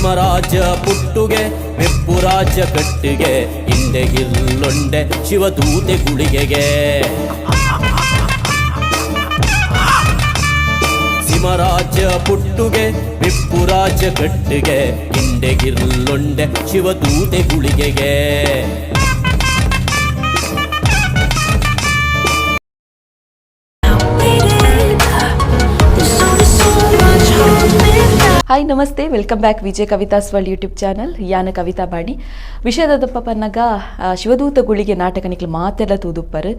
ಸಿಮರಾಜ ಪುಟ್ಟುಗೆ ಬೆಪ್ಪುರಾಜ ಕಟ್ಟಿಗೆ ಇಂಡೆಗಿಲ್ಲೊಂಡೆ ಶಿವದೂತೆ ಗುಳಿಗೆಗೆ. ಸಿಮರಾಜ ಪುಟ್ಟುಗೆ ವಿಪ್ಪುರಾಜ ಕಟ್ಟಿಗೆ ಇಂಡೆಗಿಲ್ಲೊಂಡೆ ಶಿವದೂತೆ ಗುಳಿಗೆಗೆ. There's only so much holding me back. Hi namaste, welcome back Vijay Kavitha's world YouTube channel. ಯಾನ ಕವಿತಾ ಬಾಣಿ. ವಿಷಯದ ಪನ್ನಗ ಶಿವದೂತ ಗುಳಿಗೆ ನಾಟಕ ನಿಕ್ಲು ಮಾತೆಲ್ಲ ತೂದುಪ್ಪರು.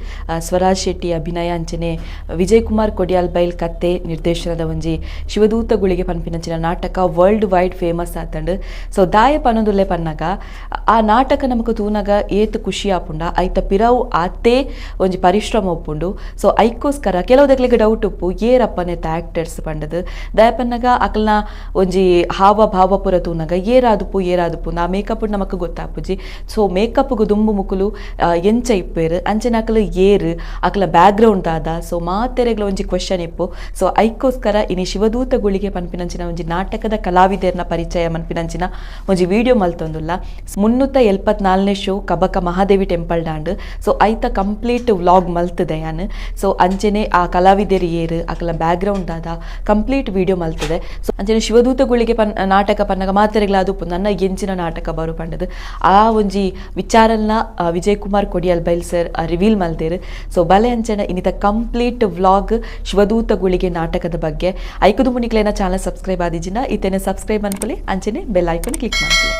ಸ್ವರಾಜ್ ಶೆಟ್ಟಿ ಅಭಿನಯ ಅಂಚನೆ ವಿಜಯ್ ಕುಮಾರ್ ಕೊಡಿಯಾಲ್ ಬೈಲ್ ಕತ್ತೆ ನಿರ್ದೇಶನದ ಒಂಜಿ ಶಿವದೂತ ಗುಳಿಗೆ ಪನ್ಪಿನಂಚಿನ ನಾಟಕ ವರ್ಲ್ಡ್ ವೈಡ್ ಫೇಮಸ್ ಆತಂಡ್. ಸೊ ದಾಯ ಪನೊಂದುಲ್ಲೆ ಪನ್ನಗ, ಆ ನಾಟಕ ನಮಕ್ ತೂನಗ ಏತ್ ಖುಷಿ ಆಪುಂಡ, ಐತ ಪಿರವು ಆತೇ ಒಂಜಿ ಪರಿಶ್ರಮ ಉಪ್ಪುಂಡು. ಸೊ ಐಕ್ಕೋಸ್ಕರ ಕೆಲವು ದಕ್ಲೆಗ್ ಡೌಟ್ ಉಪ್ಪು, ಏರಪ್ಪನೆತ್ತ ಆಕ್ಟರ್ಸ್ ಪಂಡದು. ದಾಯ ಪನ್ನಗ ಅಕಲ್ನ ಒಂಜಿ ಹಾವ ಭಾವ ಪೂರ ತೂನಗ ಏರಾದುಪ್ಪು ಏರಾದುಪ್ಪು ನಾ ಮೇಕಪ್ ನಮಕ್ ಗೊತ್ತಾಪುಜಿ. ಸೊ ಮೇಕಪ್ಗು ದುಂಬು ಮುಕುಲು ಎಂಚ ಇಪ್ಪೇರು, ಅಂಚನೆ ಅಕಲು ಏರು, ಅಕಲ ಬ್ಯಾಕ್ ಗ್ರೌಂಡ್ ದಾದ, ಸೊ ಮಾತೆರೆಗ್ಲ ಒಂಜಿ ಕ್ವಶನ್ ಇಪ್ಪು. ಸೊ ಐಕ್ಕೋಸ್ಕರ ಇನಿ ಶಿವದೂತ ಗುಳಿಗೆ ಪನ್ಪಿನಂಚಿನ ಒಂಜಿ ನಾಟಕದ ಕಲಾವಿದೆರ್ನ ಪರಿಚಯ ಮನ್ಪಿನಂಚಿನ ಒಂಜಿ ವಿಡಿಯೋ ಮಲ್ತೊಂದುಲ್ಲ. 374ನೇ ಶೋ ಕಬಕ ಮಹಾದೇವಿ ಟೆಂಪಲ್ ದಾಂಡ್. ಸೊ ಐತ ಕಂಪ್ಲೀಟ್ ವ್ಲಾಗ್ ಮಲ್ತದೆ ಯಾನ್. ಸೊ ಅಂಚನೆ ಆ ಕಲಾವಿದೆರ್ ಏರು, ಅಕಲ ಬ್ಯಾಕ್ ಗ್ರೌಂಡ್ ದಾದ ಕಂಪ್ಲೀಟ್ ವಿಡಿಯೋ ಮಲ್ತದೆ. ಸೊ ಅಂಚನೆ ಶಿವದೂತ ಗುಳಿಗೆ ಪನ್ ನಾಟಕ ಪನ್ನಗ ಮಾತೆರೆಗ್ಲ ಅದು ನನ್ನ ಎಂಚಿನ ನಾಟಕ ಬರು ಪಂಡದು ಆ ಒಂಜಿ ವಿಚಾರಲ್ನ ವಿಜಯ್ ಕುಮಾರ್ ಕೊಡಿಯಲ್ ಬೈಲ್ ಸರ್ ರಿವೀಲ್ ಮಲ್ದೇರು. ಸೊ ಬಲೆ ಅಂಚನೆ ಇನ್ನಿತ ಕಂಪ್ಲೀಟ್ ವ್ಲಾಗ್ ಶಿವದೂತ ಗುಳಿಗೆ ನಾಟಕದ ಬಗ್ಗೆ. ಐಕುದು ಮುನಿಕ್ಲೇನ ಚಾನಲ್ ಸಬ್ಸ್ಕ್ರೈಬ್ ಆದಿಜಿನ ಇತೇನೆ ಸಬ್ಸ್ಕ್ರೈಬ್ ಅನ್ಕೊಳ್ಳಿ, ಅಂಚನೆ ಬೆಲ್ ಐಕಾನ್ ಕ್ಲಿಕ್ ಮಾಡ್ಕೊಳ್ಳಿ.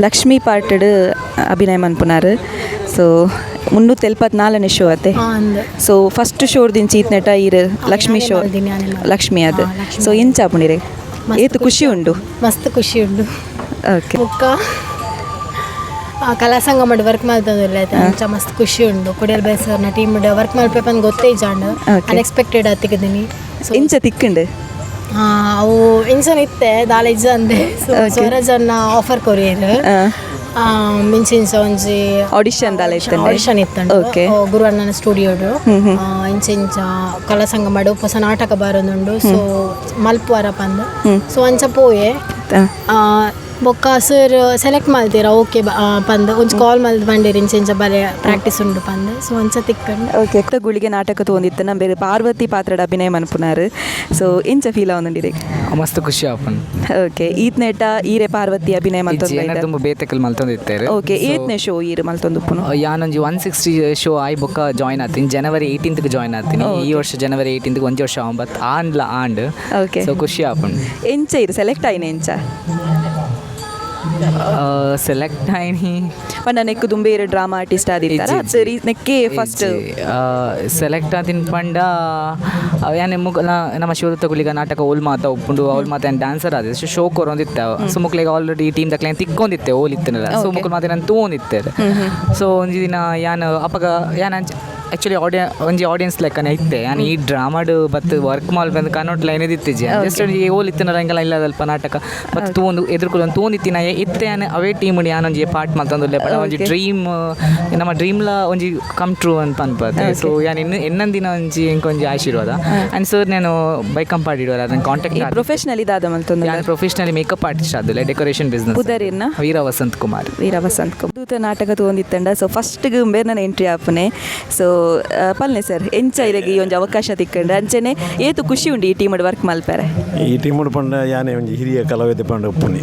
ಲಕ್ಷ್ಮೀ ಪಾರ್ಟೆಡ್ ಅಭಿನಯ ಮನ್ಪುನಾರ್. ಸೊ 374ನೇ ಶೋ ಅತೆ? ಅಂದ್. ಸೊ ಫಸ್ಟ್ ಶೋ ದಿಂಚಿ ಈತ್ನೆಟ ಈರ್ ಲಕ್ಷ್ಮೀ ಯಾನೇ ಶೋ ಮಲ್ದಿನಿ, ಯಾನೇ ಮಲ್ದಿನಿ. ಲಕ್ಷ್ಮಿ ಅದು. ಹಾ, ಲಕ್ಷ್ಮಿ. ಸೊ ಎಂಚ ಆಪುಂಡಿರೆ? ಮಸ್ತ್. ಏತ್ ಖುಷಿ ಉಂಡು? ಮಸ್ತ್ ಖುಷಿ ಉಂಡು. ಓಕೆ. ಬೊಕ್ಕ ಕಲಾ ಸಂಘ ಮಾಡಿ ವರ್ಕ್ ಮಲ್ತೊಂದುಲ್ಲೆ ಆಯ್ತಾ, ಅಂಚ ಮಸ್ತ್ ಖುಷಿ ಉಂಡು. ಕೊಡಿಯಲ್ ಬೈಲ್ ಸರ್ನ ಟೀಮ್ ವರ್ಕ್ ಮಲ್ಪೆ ಪಂದ್ ಗೊತ್ತೇ ಇಜ್ಜಾಂಡ್. ಅನ್ಎಕ್ಸ್ಪೆಕ್ಟೆಡ್ ಆತಿಗದಿನಿ. ಸೊ ಇಂಚ ತಿಕ್ಕುಂಡು? ಅವು ಇಂಚನ ಇತ್ತೆ ದಾಲ ಇಜ್ಜಂದೆ. ಸೊ ಸ್ವರಾಜನ್ನ ಆಫರ್ ಕೊರಿಯರ್ ಇಂಚ ಇಂಚ ಒಂಜಿ ಆಡಿಷನ್ ದಾಲ ಇತ್ತಂಡೆ? ಆಡಿಷನ್ ಇತ್ತಂಡು. ಗುರು ಅಣ್ಣನ ಸ್ಟುಡಿಯೋಡು ಇಂಚ ಇಂಚ ಕಲಾ ಸಂಘ ಮಾಡು ಹೊಸ ನಾಟಕ ಬಾರೊಂದುಂಡು, ಸೊ ಮಲ್ಪುವಾರ ಪಂದ್. ಸೊ ಅಂಚ ಪೋಯೆ. ಬೊಕ್ಕ ಸರ್ ಸೆಲೆಕ್ಟ್ ಮಲ್ತೀರ, ಓಕೆ ಪಂದ್ ಒಂಜಿ ಕಾಲ್ ಮಲ್ತ್ ಬಂಡೇರಿ, ಇಂಚ ಇಂಚ ಬಲೆ ಪ್ರಾಕ್ಟೀಸ್ ಉಂಡು ಪಂದ್. ಸೊ ಅಂಚ ತಿಕ್ಕಂಡು. ಓಕೆ, ಗುಳಿಗೆ ನಾಟಕ ತೋಂದಿತ್ತು ನಮ್ಮ ಬೇರೆ ಪಾರ್ವತಿ ಪಾತ್ರದ ಅಭಿನಯ ಮನ್ಪುನಾರ್. ಸೊ ಇಂಚ ಫೀಲ್ ಆವೊಂದುಂಡಿರೆ? ಮಸ್ತ್ ಖುಷಿ ಆಪುಂಡು. ಓಕೆ, ಈತ್ನೆಟ ಈರೆ ಪಾರ್ವತಿ ಅಭಿನಯ ಮಲ್ತೊಂದು? ತುಂಬ ಬೇತೆಕಲ್ ಮಲ್ತೊಂದಿತ್ತೇರು. ಓಕೆ, ಏತ್ನೆ ಶೋ ಈರ್ ಮಲ್ತೊಂದುಪ್ಪುನು? ಯಾನೊಂಜಿ 160 ಶೋ ಆಯ್ ಬೊಕ್ಕ ಜಾಯ್ನ್ ಆತೀನಿ. ಜನವರಿ 18ಗೆ ಜಾಯ್ನ್ ಆತೀನಿ. ಈ ವರ್ಷ ಜನವರಿ 18ಗೆ ಒಂಜಿ ವರ್ಷ ಒಂಬತ್ತು ಆಂಡ್ಲ ಆಂಡ್. ಸೊ ಖುಷಿ ಆಪುಂಡು. ಎಂಚ ಇರು ಸೆಲೆಕ್ಟ್ ಆಯ್ನೆ ಎಂಚ? ಸೆಲೆಕ್ಟ್ ಆಯ್ನಿ. ಪಂಡ ನೆಕ್ಕು ದುಂಬೇರು ಡ್ರಾಮಾ ಆರ್ಟಿಸ್ಟ್ ಆದಿರ್ತಾರ, ಸರಿ, ನೆಕ್ಕೆ ಫಸ್ಟ್. ಸೆಲೆಕ್ಟ್ ಆತಿನ ಪಂಡ ಯಾನೆ ಮುಗ ನಮ್ಮ ಶಿವದತ್ತ ಗುಳಿಗ ನಾಟಕ ಓಲ್ ಮಾತ ಉಪ್ಪುಂಡು, ಅವ್ಲು ಮಾತ ಡ್ಯಾನ್ಸರ್ ಆದ ಶೋ ಕೊರೊಂದಿತ್ತ. ಸೊ ಮುಕ್ಲೆಗ್ ಆಲ್ರೆಡಿ ಟೀಮ್ ದಕ್ಲೆ ತಿಕ್ಕೊಂದಿತ್ತೆ ಓಲ್ ಇತ್ತನಲ್ಲ. ಸೊ ಮುಕುಲ್ ಮಾತ ನಾನು ತೂವೊಂದಿತ್ತೆರ್. ಸೊ ಒಂಜಿ ದಿನ ಯಾನ್ ಅಪಗ ಯಾನ್ ಆಕ್ಚುಲಿ ಒಂಜಿ ಆಡಿಯನ್ಸ್ ಲೆಕ್ಕನೆ ಇತ್ತೆ. ಯಾನ್ ಈ ಡ್ರಾಮಾಡ್ ಬತ್ತು ವರ್ಕ್ ಮಲ್ಪಂದು ಕನ್ನೋಟ್ ಲೈನ್ ಇತ್ತಿಜಿ. ಜಸ್ಟ್ ಒಂಜಿ ಓಲ್ ಇತ್ತನಲ್ಲ ಎಂಕಲ ಇಲ್ಲದಲ್ಪ ನಾಟಕ ಬತ್ತು ತೂವೊಂದು ಎದುರುಕುಲೊಂದು ತೂವೊಂದಿತ್ತಿನ ಇತ್ತೆ. ಯಾನ್ ಅವೇ ಟೀಮ್ ಯಾನ್ ಒಂಜಿ ಪಾರ್ಟ್ ಮಲ್ತೊಂದುಲ್ಲೆ ಪಂಡ ಒಂಜಿ ಡ್ರೀಮ್, ನಮ್ಮ ಡ್ರೀಮ್ಲ ಒಂಜಿ ಕಮ್ ಟ್ರೂ ಅಂತ ಅನ್ಪತ್ತೆ. ಸೊ ಯಾನ್ ಇನ್ನು ಎನ್ನಂದಿನ ಒಂಜಿ ಎಂಕ್ ಒಂಜಿ ಆಶೀರ್ವಾದ. ಆ್ಯಂಡ್ ಸರ್ ನಾನು ಬೈಕಂಪಾಡಿ ಅದನ್ನ ಕಾಂಟ್ಯಾಕ್ಟ್. ಪ್ರೊಫೆಷನಲ್ ಇದಾದ ಮಲ್ತೊಂದು? ನಾನು ಪ್ರೊಫೆಷನಲಿ ಮೇಕಪ್ ಆರ್ಟಿಸ್ಟ್ ಆದುಲ್ಲೆ, ಡೆಕೋರೇಷನ್ ಬಿಸ್ನೆಸ್. ಪುದರಿನ್ನ? ವೀರ ವಸಂತ್ ಕುಮಾರ್. ವೀರ ವಸಂತ್ ಕುಮಾರ್. ದೂತ ನಾಟಕ ತೂವೊಂದಿತ್ತಂಡ ಸೊ ಫಸ್ಟ್ಗೆ ಬೇರೆ ನನ್ನ ಎಂಟ್ರಿ ಆಪುನೆ. ಸೊ ಪಲ್ನೆ ಸರ್, ಎಂಚ ಇರೆಗ್ ಈ ಒಂಜಿ ಅವಕಾಶ ತಿಕ್ಕಂಡು, ಅಂಚನೆ ಏತು ಖುಷಿ ಉಂಡು ಈ ಟೀಮ್ ವರ್ಕ್ ಮಲ್ಪೆರೆ? ಈ ಟೀಮುಡು ಪಂಡ ಯಾನೆ ಒಂಜಿ ಹಿರಿಯ ಕಲಾವಿದೆ ಪಂಡ ಉಪ್ಪುನಿ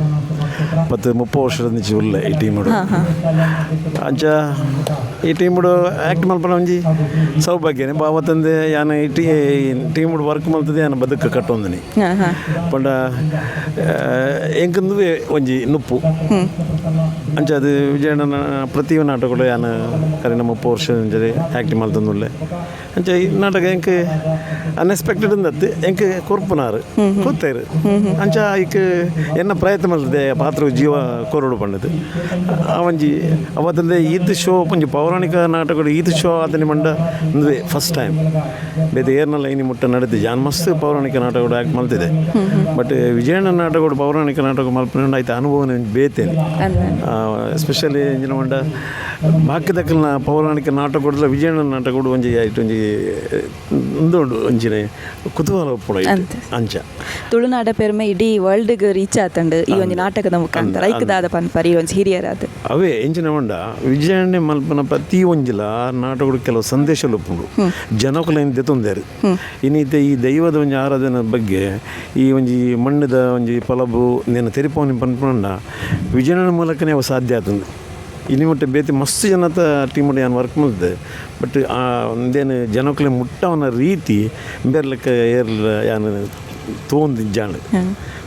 10-30 ವರ್ಷದ ನಿಂಚಿ ಉಲ್ಲೆ ಈ ಟೀಮುಡು. ಅಂಚ ಈ ಟೀಮುಡು ಆ್ಯಕ್ಟ್ ಮಲ್ಪನ ಒಂಜಿ ಸೌಭಾಗ್ಯನೆ ಬಾವತ್ತಂದೆ ಯಾನ್ ಈ ಟೀಮುಡು ವರ್ಕ್ ಮಲ್ತದೆ ಯಾನ್ ಬದುಕು ಕಟ್ಟೊಂದಿನಿ. ಹಾಂ ಹಾಂ ಪಂಡ ಎಂಕಂದು ಒಂಜಿ ನುಪ್ಪು. ಅಂಚ ಅದು ವಿಜಯಣ್ಣನ ಪ್ರತಿ ನಾಟಕಡು ಯಾನ್ ಕರಿನ 30 ವರ್ಷ ಆ್ಯಕ್ಟ್ ಮಲ್ತೊಂದುಲ್ಲೆ. ಅಂಚ ಈ ನಾಟಕ ಎಂಕ್ ಅನ್ಎಕ್ಸ್ಪೆಕ್ಟೆಡ್ ಅಂದತ್ತು, ಎಂಕ್ ಕೊರ್ಪುನಾರು ಕೂತೇರು. ಅಂಚ ಐಕ್ ಎನ್ನ ಪ್ರಯತ್ನ ಮಲ್ತದೆ ಪಾತ್ರ. ಪಾತ್ರ ಜೀವ ಕೊರಡು ಪಂಡದು. ಆ ಒಂಜಿ ಅವತ್ತಂದೆ ಈತ್ ಶೋ, ಒಂಜಿ ಪೌರಾಣಿಕ ನಾಟಕಡು ಈತ್ ಶೋ ಆತನಿ ಮಂಡ ಅಂದ್ರೆ ಫಸ್ಟ್ ಟೈಮ್. ಬೇತೆ ಏರ್ನಲ್ಲ ಇನಿ ಮುಟ್ಟ ನಡೆದು ಜಾನ್ ಮಸ್ತ್ ಪೌರಾಣಿಕ ನಾಟಕಡು ಆ್ಯಕ್ಟ್ ಮಲ್ತಿದೆ. ಬಟ್ ವಿಜಯಣ್ಣ ನಾಟಕಡು ಪೌರಾಣಿಕ ನಾಟಕ ಮಲ್ಪನ ಆಯ್ತು ಅನುಭವನ ಬೇತೇನೆ. ಎಸ್ಪೆಷಲಿ ಎಂಜಿನ ಮಂಡ ಬಾಕಿದಕ್ಕಲ್ನ ಪೌರಾಣಿಕ ನಾಟಕ ಕೊಡಲ ವಿಜಯಣ್ಣ ನಾಟಕ ಕೊಡು ಒಂಜಿ ಆಯ್ತು ಒಂಜಿ ಉಂದು ಒಂಜಿನೆ ಕುತೂಹಲ ಉಪ್ಪುಡು ಐಟ್ ಅಂಚ. ತುಳುನಾಡ ಪೆರ್ಮೆ ಇಡೀ ವರ್ಲ್ಡ್ಗ್ ರೀಚ್ ಆತಂಡ್ ಈ ಒಂಜಿ ನಾಟಕದ ಮುಖಾಂತರ. ಐಕ್ ದಾದ ಪನ್ಪರ್ ಈ ಒಂಜಿ ಹಿರಿಯರಾದ? ಅವೇ ಎಂಚಿನ ಮಂಡ ವಿಜಯಣ್ಣೆ ಮಲ್ಪನ ಪ್ರತಿ ಒಂಜಿಲ ಆ ನಾಟಕಡು ಕೆಲವು ಸಂದೇಶಲು ಉಪ್ಪುಂಡು, ಜನಕುಲೆನ್ ದೆತೊಂದೇರು. ಇನ್ನಿತ್ತೆ ಈ ದೈವದ ಒಂಜಿ ಆರಾಧನೆ ಬಗ್ಗೆ, ಈ ಒಂಜಿ ಮಣ್ಣದ ಒಂಜಿ ಪೊಲಬು ನೆನ ತೆರಿಪೋನಿ ಪನ್ಪುಂಡ ವಿಜಯಣ್ಣನ ಮೂಲಕನೇ ಅವು ಸಾಧ್ಯ ಆತಂದು. ಇನಿ ಮುಟ್ಟ ಬೇತೆ ಮಸ್ತ್ ಜನತ ಟೀಮ್ ಯಾನ್ ವರ್ಕ್ ಮಲ್ತೆ, ಬಟ್ ಆ ಒಂದೇನು ಜನಕುಲೆ ಮುಟ್ಟವನ ರೀತಿ ಬೇರ್ಲೆಕ್ಕ ಏರ್ಲ ಯಾನ್ ತೋಂದು ಜಾಣ.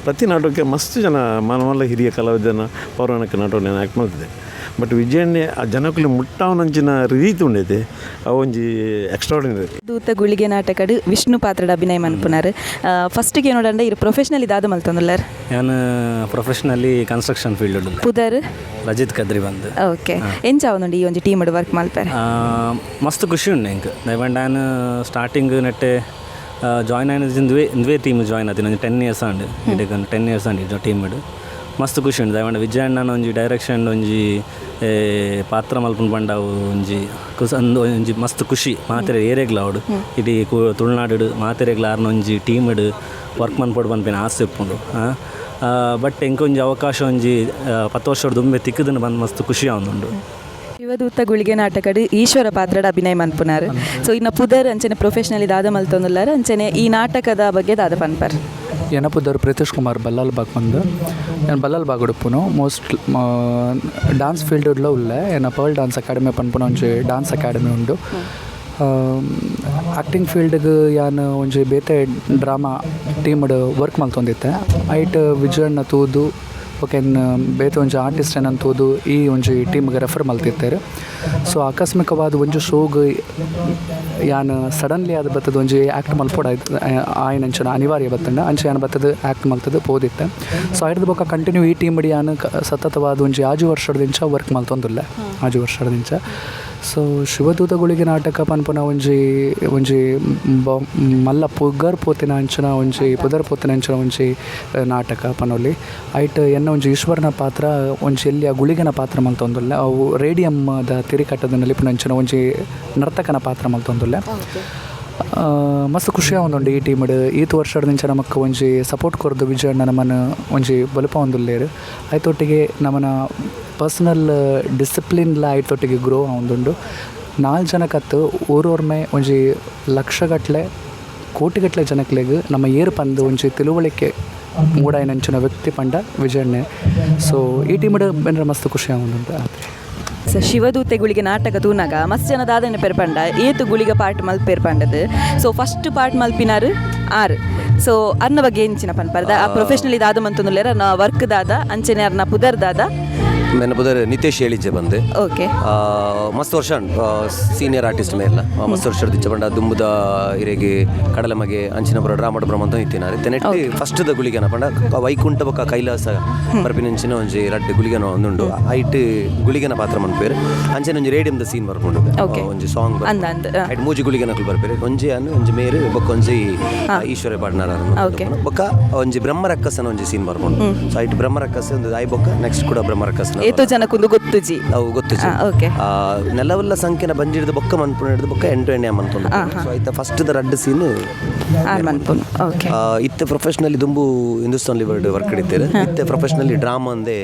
ಪ್ರತಿ ನಾಟಕಕ್ಕೆ ಮಸ್ತ್ ಜನ ಮನಮಲ್ಲ ಹಿರಿಯ ಕಲಾವಿದನ ಪೌರಾಣಿಕ ನಾಟಕ ನಾನು ಆ್ಯಕ್ಟ್ ಮಾಡ್ತಿದ್ದೆ. ಬಟ್ ವಿಜಯಣ್ಣೆ ಆ ಜನಕುಲೆ ಮುಟ್ಟವನಂಚಿನ ರೀತಿ ಉಂಡೈತೆ, ಅವು ಒಂಜಿ ಎಕ್ಸ್ಟ್ರಾಡಿನರಿ. ದೂತ ಗುಳಿಗೆ ನಾಟಕಡು ವಿಷ್ಣು ಪಾತ್ರದ ಅಭಿನಯ ಮನ್ಪುನಾರ್. ಫಸ್ಟ್ಗೆ ನೋಡಂಡ ಇರು ಪ್ರೊಫೆಷನಲ್ ಇದಾದ ಮಲ್ತೊಂದುಲ್ಲಾರ್? ನಾನು ಪ್ರೊಫೆಷನಲಿ ಕನ್ಸ್ಟ್ರಕ್ಷನ್ ಫೀಲ್ಡ್. ಪುದರ್? ರಜಿತ್ ಕದ್ರಿ ಬಂದು. ಓಕೆ, ಎಂಚ ಆವೊಂದುಂಡು ಈ ಒಂಜಿ ಟೀಮ್ ವರ್ಕ್ ಮಲ್ಪೆರೆ? ಮಸ್ತ್ ಖುಷಿ ಉಂಡು ಎಂಕ್. ದಯಪಂಡ ನಾನು ಸ್ಟಾರ್ಟಿಂಗ್ ನೆಟ್ಟೆ ಜಾಯ್ನ್ ಆಯ್ನ ಇಂದುವೆ ಇಂದುವೆ ಟೀಮ್ ಜಾಯ್ನ್ ಆತಿನ ಒಂಜಿ 10 ಇಯರ್ಸ್ ಆಂಡ್. ಇಡೆಗ್ 10 ಇಯರ್ಸ್ ಆಂಡ್ ಟೀಮ್. ಮಸ್ತ್ ಖುಷಿ ಉಂಡು. ದಯಪಂಡ ವಿಜಯಣ್ಣನ ಒಂಜಿ ಡೈರೆಕ್ಷನ್ ಒಂಜಿ ಪಾತ್ರ ಮಲ್ಪುನ ಪಂಡ ಅವು ಒಂಜಿ ಕುಸ ಅಂದ್ ಒಂಜಿ ಮಸ್ತ್ ಖುಷಿ ಮಾತೆರೆ ಏರೆಗ್ಲ ಆವಡ್, ಇಡೀ ತುಳುನಾಡು ಮಾತೆರೆಗ್ಲ ಆರ್ನ ಒಂಜಿ ಟೀಮ್ಡ್ ವರ್ಕ್ ಮನ್ಪೊಡು ಪನ್ಪಿನ ಆಸೆ ಉಪ್ಪುಂಡು. ಬಟ್ ಎಂಕೊಂಜಿ ಅವಕಾಶ ಒಂಜಿ 10 ವರ್ಷದ ದುಂಬೆ ತಿಕ್ಕುದನ್ನು ಬಂದು ಮಸ್ತ್ ಖುಷಿ ಆವೊಂದುಂಡು. ಶಿವದೂತ ಗುಳಿಗೆ ನಾಟಕಡು ಈಶ್ವರ ಪಾತ್ರದ ಅಭಿನಯ ಮನ್ಪುನಾರ್. ಸೊ ಇನ್ನ ಪುದರ್, ಅಂಚನೆ ಪ್ರೊಫೆಷನಲ್ ದಾದ ಮಲ್ತೊಂದುಲ್ಲಾರ್, ಅಂಚನೆ ಈ ನಾಟಕದ ಬಗ್ಗೆ ದಾದ ಪನ್ಪರ್? ಎನ್ನ ಪುದರ್ ಪ್ರಿತೇಶ್ ಕುಮಾರ್ ಬಲ್ಲಾಲ್ ಬಾಗ್ ಬಂದು. ನಾನು ಬಲ್ಲಾಲ್ ಬಾಗ್ ಉಡುಪುನು. ಮೋಸ್ಟ್ ಡಾನ್ಸ್ ಫೀಲ್ಡ್ಲ ಉಲ್ಲೆ. ಎನ್ನ ಪರ್ಲ್ ಡಾನ್ಸ್ ಅಕಾಡೆಮಿ ಪನ್ಪುನ ಒಂಜಿ ಡಾನ್ಸ್ ಅಕಾಡೆಮಿ ಉಂಡು. ಆ್ಯಕ್ಟಿಂಗ್ ಫೀಲ್ಡ್ಗ್ ಯಾನ್ ಒಂಜಿ ಬೇತೆ ಡ್ರಾಮಾ ಟೀಮ್ಡ್ ವರ್ಕ್ ಮಲ್ತೊಂದಿತ್ತೆ. ಐಟ್ ವಿಜಯಣ್ಣ ತೂದು ಬೊಕ ಎನ್ನ ಬೇತೆ ಒಂಜಿ ಆರ್ಟಿಸ್ಟ್ ಎನನ್ ತೂದು ಈ ಒಂಜಿ ಟೀಮ್ಗೆ ರೆಫರ್ ಮಲ್ತಿತ್ತೆರ್. ಸೊ ಆಕಸ್ಮಿಕವಾದ ಒಂಜಿ ಶೋಗ್ ಯಾನ್ ಸಡನ್ಲಿ ಅದು ಬತ್ತದ ಒಂಜಿ ಆ್ಯಕ್ಟ್ ಮಲ್ಪೊಡಾಯ್ತು ಆಯ್ನಂಚಿನ ಅನಿವಾರ್ಯ ಬತ್ತಂಡ. ಅಂಚ ಯಾನ್ ಬತ್ತದ ಆ್ಯಕ್ಟ್ ಮಲ್ತದ ಪೋದಿತ್ತೆ. ಸೊ ಐಡ್ದ್ ಬೊಕ ಕಂಟಿನ್ಯೂ ಈ ಟೀಮ್ ಯಾನ್ ಸತತವಾದ ಒಂಜಿ 6 ವರ್ಷದಿಂಚ ವರ್ಕ್ ಮಲ್ತೊಂದುಲ್ಲೆ, 6 ವರ್ಷದಿಂಚ. ಸೊ ಶಿವದೂತ ಗುಳಿಗೆ ನಾಟಕ ಪನ್ಪುನ ಒಂಜಿ ಒಂಜಿ ಬ ಮಲ್ಲ ಪುಗರ್ ಪೋತಿನ ಅಂಚಿನ ಒಂಜಿ ಪುದರ್ ಪೋತಿನ ಅಂಚಿನ ಒಂಜಿ ನಾಟಕ ಪನೊಲಿ. ಐಟ್ ಎನ್ನ ಒಂಜಿ ಈಶ್ವರನ ಪಾತ್ರ, ಒಂಜಿ ಎಲ್ಯ ಗುಳಿಗನ ಪಾತ್ರ ಮಲ್ತೊಂದುಲ್ಲೆ. ಅವು ರೇಡಿಯಮ್ದ ತಿರಿಕಟ್ಟದ ನಲಿಪುನಂಚಿನ ಒಂಜಿ ನರ್ತಕನ ಪಾತ್ರ ಮಲ್ತೊಂದುಲ್ಲೆ. ಮಸ್ತ್ ಖುಷಿ ಆವೊಂದುಂಡು ಈ ಟೀಮ್ಡ್. ಈತ್ ವರ್ಷದಿಂಚ ನಮಕ್ ಒಂಜಿ ಸಪೋರ್ಟ್ ಕೊರ್ದು ವಿಜಯಣ್ಣ ನಮನ್ ಒಂಜಿ ಬಲುಪವೊಂದುಲ್ಲೆರ್. ಐತೊಟ್ಟಿಗೆ ನಮನ ಪರ್ಸನಲ್ ಡಿಸಿಪ್ಲಿನ್ಲ ಐತೊಟ್ಟಿಗೆ ಗ್ರೋ ಆವೊಂದುಂಡು. ನಾಲ್ ಜನಕತ್ತು ಊರೊರ್ಮೆ ಒಂಜಿ ಲಕ್ಷಗಟ್ಲೆ ಕೋಟಿಗಟ್ಲೆ ಜನಕ್ಲೆಗ್ ನಮ್ಮ ಏರ್ ಪಂದ್ ಒಂಜಿ ತಿಳುವಳಿಕೆ ಮೂಡಾಯಿನಂಚಿನ ವ್ಯಕ್ತಿ ಪಂಡ ವಿಜಯಣ್ಣೆ. ಸೊ ಈ ಟೀಮ್ಡ್ ಬೆನರೆ ಮಸ್ತ್ ಖುಷಿ ಆವೊಂದುಂಡು ಆತೆ. ಸೊ ಶಿವದೂತೆ ಗುಳಿಗೆ ನಾಟಕ ತೂನಗ ಮಸ್ತ್ ಜನ ದಾದನೆ ಪೆರ್ಪಂಡ ಏತು ಗುಳಿಗೆ ಪಾರ್ಟ್ ಮಲ್ಪೇರ್ ಪಂಡದು. ಸೊ ಫಸ್ಟ್ ಪಾರ್ಟ್ ಮಲ್ಪಿನಾರು ಆರು. ಸೊ ಅರ್ನ ಬಗ್ಗೆ ಎಂಚಿನ ಪನ್ಪರ್ದ? ಆ ಪ್ರೊಫೆಷನಲ್ ದಾದ ಮಂತೊಂದುಲ್ಲೆರ್, ಅರ್ನ ವರ್ಕ್ ದಾದ, ಅಂಚನೆ ಅರ್ನ ಪುದರ್ ದಾದ? ಮೆನ್ನ ಪುದರ್ ನಿತೇಶ್ ಹೇಳಿಜ್ಜೆ ಬಂದು. ಮಸ್ತ್ ವರ್ಷ ಸೀನಿಯರ್ ಆರ್ಟಿಸ್ಟ್ ಮೇರ್ಲ. ಮಸ್ತ್ ವರ್ಷ ದಿಚ್ಚ ಪಂಡ ದುಂಬುದ ಇರೆಗೆ ಕಡಲ ಮಗೆ ಅಂಚಿನ ಪುರ ಡ್ರಾಮಾ ಬ್ರಹ್ಮ ಅಂತ ಇತ್ತಿನ ನೆಟ್ ಫಸ್ಟ್ ದ ಗುಳಿಗೆನ ಪಂಡ ವೈಕುಂಠ ಬೊಕ್ಕ ಕೈಲಾಸ ಬರ್ಪಿನಂಚಿನ ಒಂಜಿ ರಡ್ಡ್ ಗುಳಿಗೆನ ಒಂದುಂಡು. ಐಟ್ ಗುಳಿಗೆನ ಪಾತ್ರ ಮನ್ಪೇರು. ಅಂಚನೆ ಒಂಜಿ ರೇಡಿಯಂದ ಸೀನ್ ಬರ್ಪುಂಡು. ಒಂಜಿ ಸಾಂಗ್. ಅಂದ್ ಅಂದ್. ಐಟ್ ಮೂಜಿ ಗುಳಿಗೆನಕುಲು ಬರ್ಪೇರು. ಒಂಜಿ ಅನ್, ಒಂಜಿ ಮೇರು, ಬೊಕ್ಕ ಒಂಜಿ ಈಶ್ವರ ಪಾಡ್ನಾರ. ಬೊಕ್ಕ ಒಂಜಿ ಬ್ರಹ್ಮರಕ್ಕಸನ ಒಂಜಿ ಸೀನ್ ಬರ್ಪುಂಡು. ಸೊ ಐಟ್ ಬ್ರಹ್ಮರಕ್ಕಸ ಒಂದು ಆಯ್ ಬೊಕ್ಕ ನೆಕ್ಸ್ಟ್ ಕೂಡ ಬ್ರಹ್ಮರಕ್ಕಸನ. ಏತೋ ಜನಕ್ಕೊಂದು ಗೊತ್ತುಜಿ. ಅವು ಗೊತ್ತುಜಿ. ನೆಲವಲ್ಲ ಸಂಖ್ಯೆನ ಬಂಜಿಡ್ದು ಬೊಕ್ಕ ಮನ್ಪುನ ಹಿಡ್ದು ಬೊಕ್ಕ ಎಂಟು ಎಣ್ಣೆ ಮನ್ಪುಂಡು. ಸೊ ಐತ ಫಸ್ಟ್ ದ ರಡ್ಡ್ ಸೀನ್. ಆರ್ ಮನ್ಪುನು, ಓಕೆ. ಇತ್ತೆ ಪ್ರೊಫೆಷನಲಿ ದುಂಬು ಹಿಂದೂಸ್ತಾನ್ ಲಿವರ್ಡ್ ವರ್ಕ್ ಇಡ್ತೇವೆ. ಇತ್ತೆ ಪ್ರೊಫೆಷನಲಿ ಡ್ರಾಮಾ ಅಂದೇ.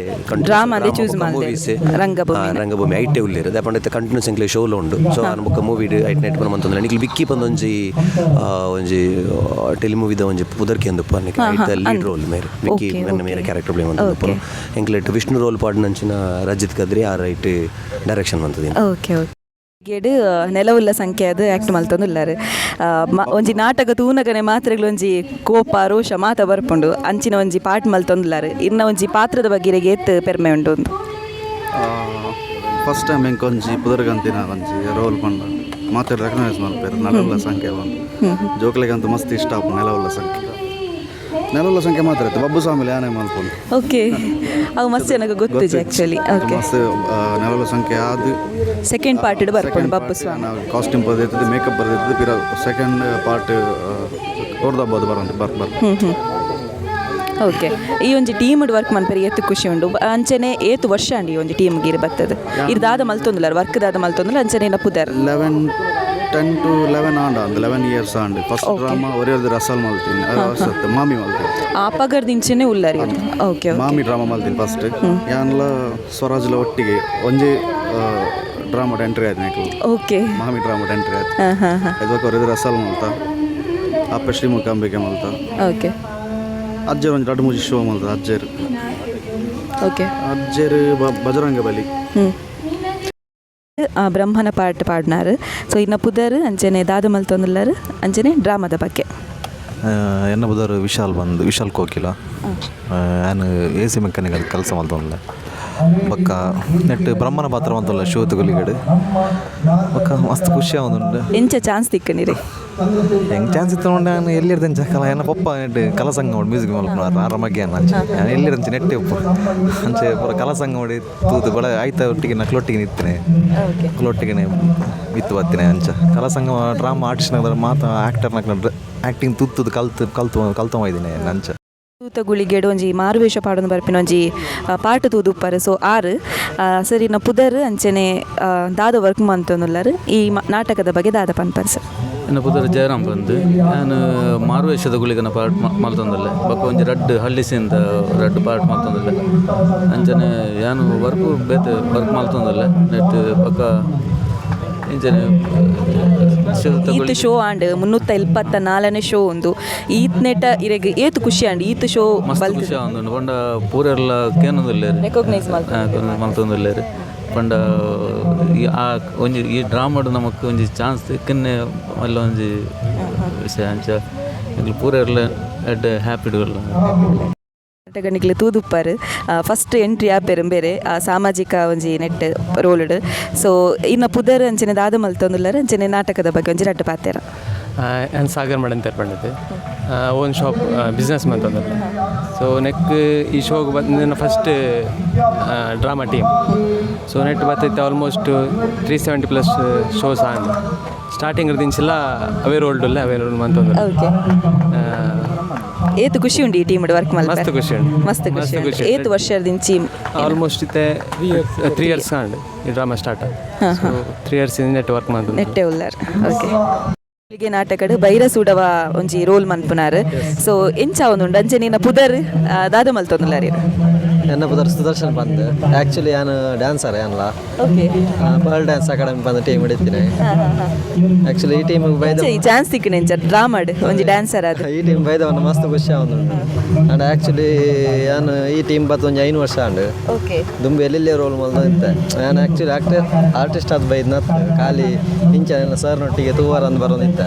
Drama ಅಂದೇ choose ಮಲ್ದೆರ್. ಮೂವೀಸ್. ರಂಗಭೂಮಿನ. ರಂಗಭೂಮಿ ಐಟೆ ಉಲ್ಲೇರು. ದಾಪಂಡ ಇತ್ತೆ ಕಂಟಿನ್ಯೂಸ್ ಎಂಕ್ಲೆ ಶೋಲ ಉಂಡು. ಸೊ ಆನ್ ಬೊಕ್ಕ ಮೂವಿ ಐಟ್ ನೆಟ್ ಪನ ಮಂತೊಂದುಲ್ಲ. ನಿಕ್ಲು ವಿಕ್ಕಿ ಪಂದ್ ಒಂಜಿ ಒಂಜಿ ಟೆಲಿಮೂವಿದ ಒಂಜಿ ಪುದರ್ಕೆ ಅಂದಪ್ಪ ಐತ ಲೀಡ್ ರೋಲ್ ಮೇರೆ ವಿಕ್ಕಿ. ನನ್ನ ಮೇರೆ ಕ್ಯಾರೆಕ್ಟರ್ ಪ್ಲೇ ಮಂತೊಂದು. ಎಂಕ್ಲೆಟ್ ವಿಷ್ಣು ರೋಲ್ ಪಾಡ್ನಂಚಿನ ರಜಿತ್ ಕದ್ರಿ ಆ ರೈಟ್ ಡೈರೆಕ್ಷನ್ ಮಂತದಿನ. ಓಕೆ ಓಕೆ ಗೇಡ್ ನೆಲವುಲ್ಲ ಸಂಖ್ಯೆ ಅದು ಆ್ಯಕ್ಟ್ ಮಲ್ತೊಂದುಲ್ಲಾರು. ಒಂಜಿ ನಾಟಕ ತೂನಗನೆ ಮಾತ್ರೆಗಳು ಒಂಜಿ ಕೋಪ ರೋಷ ಮಾತ ಬರ್ಪುಂಡು. ಅಂಚಿನ ಒಂಜಿ ಪಾಠ ಮಲ್ತೊಂದುಲ್ಲಾರು. ಇನ್ನ ಒಂಜಿ ಪಾತ್ರದ ಬಗ್ಗೆ ಇರೆಗ್ ಏತ್ ಪೆರ್ಮೆ ಉಂಡು ಒಂದು? ಫಸ್ಟ್ ಟೈಮ್ ಎಂಕೊಂಜಿ ಪುದರ್ಗಂತಿನ ಒಂಜಿ ರೋಲ್ ಪಂಡ ಮಾತ್ರ ರೆಕಗ್ನೈಸ್ ಮಲ್ಪೆರ್ ನೆಲವುಲ್ಲ ಸಂಖ್ಯೆ ಬಂದು. ಜೋಕ್ಲೆಗಂತೂ ಮಸ್ತ್ ಇಷ್ಟ ಆಪುಂಡು ನೆಲವುಲ್ಲ ಸಂಖ್ಯೆ. ನೆಲೋಲ ಸಂಖ್ಯೆ ಮಾತ್ರ ಇತ್ತು ಬಬ್ಬು ಸ್ವಾಮಿ ಯಾನೆ ಮಲ್ಪುನು. ಓಕೆ, ಅವು ಮಸ್ತ್ ಜನಕ್ಕೆ ಗೊತ್ತಿದೆ ಆ್ಯಕ್ಚುಲಿ. ಓಕೆ. ಮಸ್ತ್ ನೆಲೋಲ ಸಂಖ್ಯೆ ಆದ್ ಸೆಕೆಂಡ್ ಪಾರ್ಟ್ ಬರ್ಪುಂಡು ಬಬ್ಬು ಸ್ವಾಮಿ. ನಾವು ಕಾಸ್ಟ್ಯೂಮ್ ಬರ್ದಿರ್ತದೆ, ಮೇಕಪ್ ಬರ್ದಿರ್ತದೆ. ಪಿರ ಸೆಕೆಂಡ್ ಪಾರ್ಟ್ ಹೊರ್ದಬ್ಬದು ಬರಂತ ಬರ್ ಬರ್. ಓಕೆ, ಈ ಒಂಜಿ ಟೀಮ್ ವರ್ಕ್ ಮನ್ಪೆರೆ ಏತ್ ಖುಷಿ ಉಂಡು? ಅಂಚನೆ ಏತ್ ವರ್ಷ ಅಂಡಿ ಈ ಒಂಜಿ ಟೀಮ್ ಗಿರ್ ಬರ್ತದೆ? ಇರ್ ದಾದ ಮಲ್ತೊಂದುಲಾರ್, ವರ್ಕ್ ದಾದ ಮಲ್ತೊಂದುಲ್ಲ, ಅಂಚನೆ ಏನ ಪುದರ್? 11, 10 ಟು 11 ಆಂಡ ಅಂದ್, 11 ಇಯರ್ಸ್ ಆಂಡ್. ಫಸ್ಟ್ ಡ್ರಾಮಾ ಒರಿಯರ್ದು ರಸಲ್ ಮಲ್ತೀನಿ ಸತ್ ಮಾಮಿ ಮಲ್ತೀನಿ. ಆಪಗರ್ದಿಂಚನೆ ಉಲ್ಲರಿ. ಓಕೆ. ಮಾಮಿ ಡ್ರಾಮಾ ಮಲ್ತೀನಿ ಫಸ್ಟ್. ಯಾನ್ಲ ಸ್ವರಾಜ್ಲ ಒಟ್ಟಿಗೆ ಒಂಜಿ ಡ್ರಾಮಾ ಎಂಟ್ರಿ ಆಯ್ತು ನೆಕ್ಲು. ಮಾಮಿ ಡ್ರಾಮಾ ಎಂಟ್ರಿ ಆಯ್ತು. ಹಾಂ ಹಾಂ ಹಾಂ ಇದಕ್ಕೆ ಒರಿಯರ್ದು ರಸಲ್ ಮಲ್ತ, ಅಪ್ಪ ಶ್ರೀಮುಖಾಂಬಿಕೆ ಮಲ್ತ. ಅಜ್ಜರ್ ಒಂಜಿ ರಡ್ಡು ಮೂಜಿ ಶೋ ಮಲ್ತ ಅಜ್ಜರ್. ಅಜ್ಜರ್ ಬಜರಂಗ ಬಲಿ. ಬ್ರಹ್ಮನ ಪಾಟ್ ಪಾಡ್ನಾರು. ಸೊ ಇನ್ನ ಪುದರ್, ಅಂಚನೆ ದಾದ ಮಲ್ತೊಂದುಲ್ಲಾರು, ಅಂಚನೆ ಡ್ರಾಮಾದ ಬಗ್ಗೆ. ಎನ್ನ ಬುದರ್ ವಿಶಾಲ್ ಬಂದು, ವಿಶಾಲ್ ಕೋಕಿಲ. ಯಾನ್ ಎ ಸಿ ಮೆಕ್ಯಾನಿಕಲ್ ಕೆಲಸ ಮಲ್ತೊಂದುಲ್ಲೆ. ಬೊಕ್ಕ ನೆಟ್ ಬ್ರಹ್ಮನ ಪಾತ್ರ ಮಲ್ತೊಲ್ಲ ಶಿವತ್ ಗುಲಿಗಡ್. ಬೊಕ್ಕ ಮಸ್ತ್ ಖುಷಿ ಆವೊಂದುಂಡು. ಎಂಚ ಚಾನ್ಸ್ ತಿಕ್ಕನಿರಿ? ಹೆಂಗೆ ಚಾನ್ಸ್ ಇತ್ತು ನಾನು ಎಲ್ಲಿರ್ದಂಚ ಕಲ ಎನ್ನ ಪಪ್ಪ ನೆಟ್ ಕಲಸಂಗ ಮಾಡಿ ಮ್ಯೂಸಿಕ್ ಮಲ್ಪುನಾರ್ ಆರ ಬಗ್ಗೆ ಅಂಚೆ. ನಾನು ಎಲ್ಲಿರಂಚೆ ನೆಟ್ಟೆ ಉಪ್ಪು ಅಂಚೆ ಪೂರ ಕಲಸಂಗ ಮಾಡಿ ತೂದು ಬಳ ಆಯ್ತ ಒಟ್ಟಿಗೆ ನಕ್ಲೊಟ್ಟಿಗೆ ನಿತ್ತನೆ, ನಕ್ಲೊಟ್ಟಿಗೆ ಇತ್ತು ಬತ್ತಿನ. ಅಂಚ ಕಲಸಂಗ ಡ್ರಾಮಾ ಆರ್ಟಿಸ್ಟ್ ಮಾತ ಆ್ಯಕ್ಟರ್ ನಕ್ಲ ಆ್ಯಕ್ಟಿಂಗ್ ತೂತ್ತುದು ಕಲ್ತು ಕಲ್ತು ಕಲ್ತು ಇದ್ದೀನಿ ಅಂಚ. ತೂತ ಗುಳಿಗೆಡ್ ಒಂಜಿ ಮಾರುವೇಷ ಪಾಡೊಂದು ಬರ್ಪಿನ ಒಂಜಿ ಪಾಟ್ ತೂದುಪ್ಪರು. ಸೊ ಆರು ಸರಿ ನ ಪುದರ್, ಅಂಚನೆ ದಾದ ವರ್ಕ್ ಮಂತೊಂದುಲ್ಲಾರು, ಈ ನಾಟಕದ ಬಗ್ಗೆ ದಾದ ಪನ್ಪರ್ ಸರ್? ಎನ್ನ ಪುದರ್ ಜಯರಾಮ್ ಬಂದು. ನಾನು ಮಾರುವೇಷದ ಗುಳಿಗನ ಪಾರ್ಟ್ ಮಲ್ತೊಂದಲ್ಲೆ. ಬೊಕ್ಕ ಒಂಜಿ ರಡ್ಡ್ ಹಳ್ಳಿಸಿಂದ ರಡ್ಡ್ ಪಾರ್ಟ್ ಮಲ್ತೊಂದಲ್ಲೆ. ಅಂಚನೆ ಯಾನು ವರ್ಕ್ ಬೇತೆ ವರ್ಕ್ ಮಲ್ತೊಂದಲ್ಲೆ ನೆಟ್. ಬೊಕ್ಕ ಇಂಚನೆ ಶಿವತ. ಈತ್ ಶೋ ಆಂಡ್, 324ನೇ ಶೋ ಉಂದು. ಈತ್ ನೆಟ ಇರೆಗ್ ಏತ್ ಖುಷಿ ಆಂಡ್ ಈತ್ ಶೋ? ಮಸ್ತ್ ಖುಷಿ ಆವೊಂದುಂಡು. ಪಂಡ ಪೂರೆರ್ಲ ಕೇನೊಂದುಲ್ಲೆರ್. ರೆಕಾಗ್ನೈಸ್ ಮಲ್ತೊಂದುಲ್ಲೆರ್. ಪಂಡ ಈ ಆ ಒಂಜಿ ಈ ಡ್ರಾಮಾಡ್ ನಮಕ್ ಒಂಜಿ ಚಾನ್ಸ್ ತಿಕ್ಕನ್ನೆ ಮಲ್ಲ ಒಂಜಿ ವಿಷಯ. ಅಂಚ ಎಂಕ್ಲು ಪೂರೆರ್ಲ ಎಡ್ಡೆ ಹ್ಯಾಪಿ ಉಲ್ಲ. ನಾಟಕನಿಕ್ಲೆ ತೂದುಪ್ಪಾರು. ಫಸ್ಟ್ ಎಂಟ್ರಿ ಆಪೆರ್ ಬೇರೆ ಸಾಮಾಜಿಕ ಒಂಜಿ ನೆಟ್ ರೋಲ್ಡ್. ಸೊ ಇನ್ನ ಪುದರ್, ಅಂಚನೆ ದಾದ ಮಲ್ತೊಂದುಲ್ಲಾರ್, ಅಂಚನೆ ನಾಟಕದ ಬಗ್ಗೆ ಒಂಜಿ ರಡ್ಡ್ ಪಾತೆರ. ಆ್ಯಂಡ್ ಸಾಗರ್ ಮಾಡಂತೇರ್ ಪಂಡದು. ಓನ್ ಶಾಪ್ ಬಿಸ್ನೆಸ್ ಮಂತೊಂದುಲ್ಲೆ. ಸೊ ನೆಕ್ ಈ ಶೋಗ್ ಬಂದಿನ ಫಸ್ಟ್ ಡ್ರಾಮಾ ಟೀಮ್. ಸೊ ನೆಟ್ ಬತ್ತೈತೆ ಆಲ್ಮೋಸ್ಟ್ 370+ ಶೋಸ್ ಆಂಡ್. ಸ್ಟಾರ್ಟಿಂಗ್ ದಿಂಚಿಲ್ಲ ಅವೇ ರೋಲ್ಡ್ ಉಲ್ಲ, ಅವೇ ರೋಲ್ ಮಂತೊಂದುಲ್ಲೆ. ಓಕೆ, ಏತ್ ಖುಷಿ ಉಂಡು ಈ ಟೀಮ್ ವರ್ಕ್ ಮಲ್ಪೆ? ಮಸ್ತ್ ಖುಷಿ ಉಂಡು. ಮಸ್ತ್ ಖುಷಿ ಮಸ್ತ್ ಉಂಡು. ಖುಷಿ. ಏತ್ ವರ್ಷದಿಂಚಿ? ಆಲ್ಮೋಸ್ಟ್ ಇತ್ತೆ 3 ಇಯರ್ಸ್ ಆಂಡ್ ಈ ಡ್ರಾಮಾ ಸ್ಟಾರ್ಟ್. ಸೊ 3 ಇಯರ್ಸ್ ನೆಟ್ ವರ್ಕ್ ಮಂತೊಂದು. ನೆಟ್ಟೆ ಉಲ್ಲಾರ್. ಓಕೆ. ಗೆ ನಾಟಕಡ್ ಬೈರಸೂಡವ ಒಂಜಿ ರೋಲ್ ಮನ್ಪುನಾರ್. ಸೊ ಎಂಚ ಉಂಡು, ಅಂಚನೆ ನಿನ್ನ ಪುದರ್, ದಾದ ಮಲ್ತೊಂದುಲ್ಲಾರ್? ಎನ್ನ ಪುದರ್ ಸುದರ್ಶನ್ ಪಂದ್. ಆ್ಯಕ್ಚುಲಿ ಯಾನು ಡ್ಯಾನ್ಸರ್ ಯಾನ್ಲ. ಪರ್ಲ್ ಡ್ಯಾನ್ಸ್ ಅಕಾಡೆಮಿ ಬಂದು ಟೀಮ್ ಹಿಡಿತೀನಿ. ಆ್ಯಕ್ಚುಲಿ ಈ ಟೀಮ್ ಬೈದ ಈ ಚಾನ್ಸ್ ತಿಕ್ಕನೆ ಎಂಚ ಡ್ರಾಮಾಡ್ ಒಂಜಿ ಡ್ಯಾನ್ಸರ್ ಅದು? ಈ ಟೀಮ್ ಬೈದವನ್ನ ಮಸ್ತ್ ಖುಷಿ ಆವೊಂದುಂಡು. ಆ್ಯಂಡ್ ಆ್ಯಕ್ಚುಲಿ ಯಾನು ಈ ಟೀಮ್ ಬತ್ತು ಒಂಜಿ 5 ವರ್ಷ ಆಂಡ್. ದುಂಬು ಎಲ್ಲೆಲ್ಲೇ ರೋಲ್ ಮಲ್ದ ಇತ್ತೆ. ನಾನು ಆ್ಯಕ್ಚುಲಿ ಆಕ್ಟರ್ ಆರ್ಟಿಸ್ಟ್ ಆದ್ ಬೈದ್ನ ಖಾಲಿ ಇಂಚ ಸರ್ನೊಟ್ಟಿಗೆ ತೂವರಂದು ಬರೋದಿತ್ತ.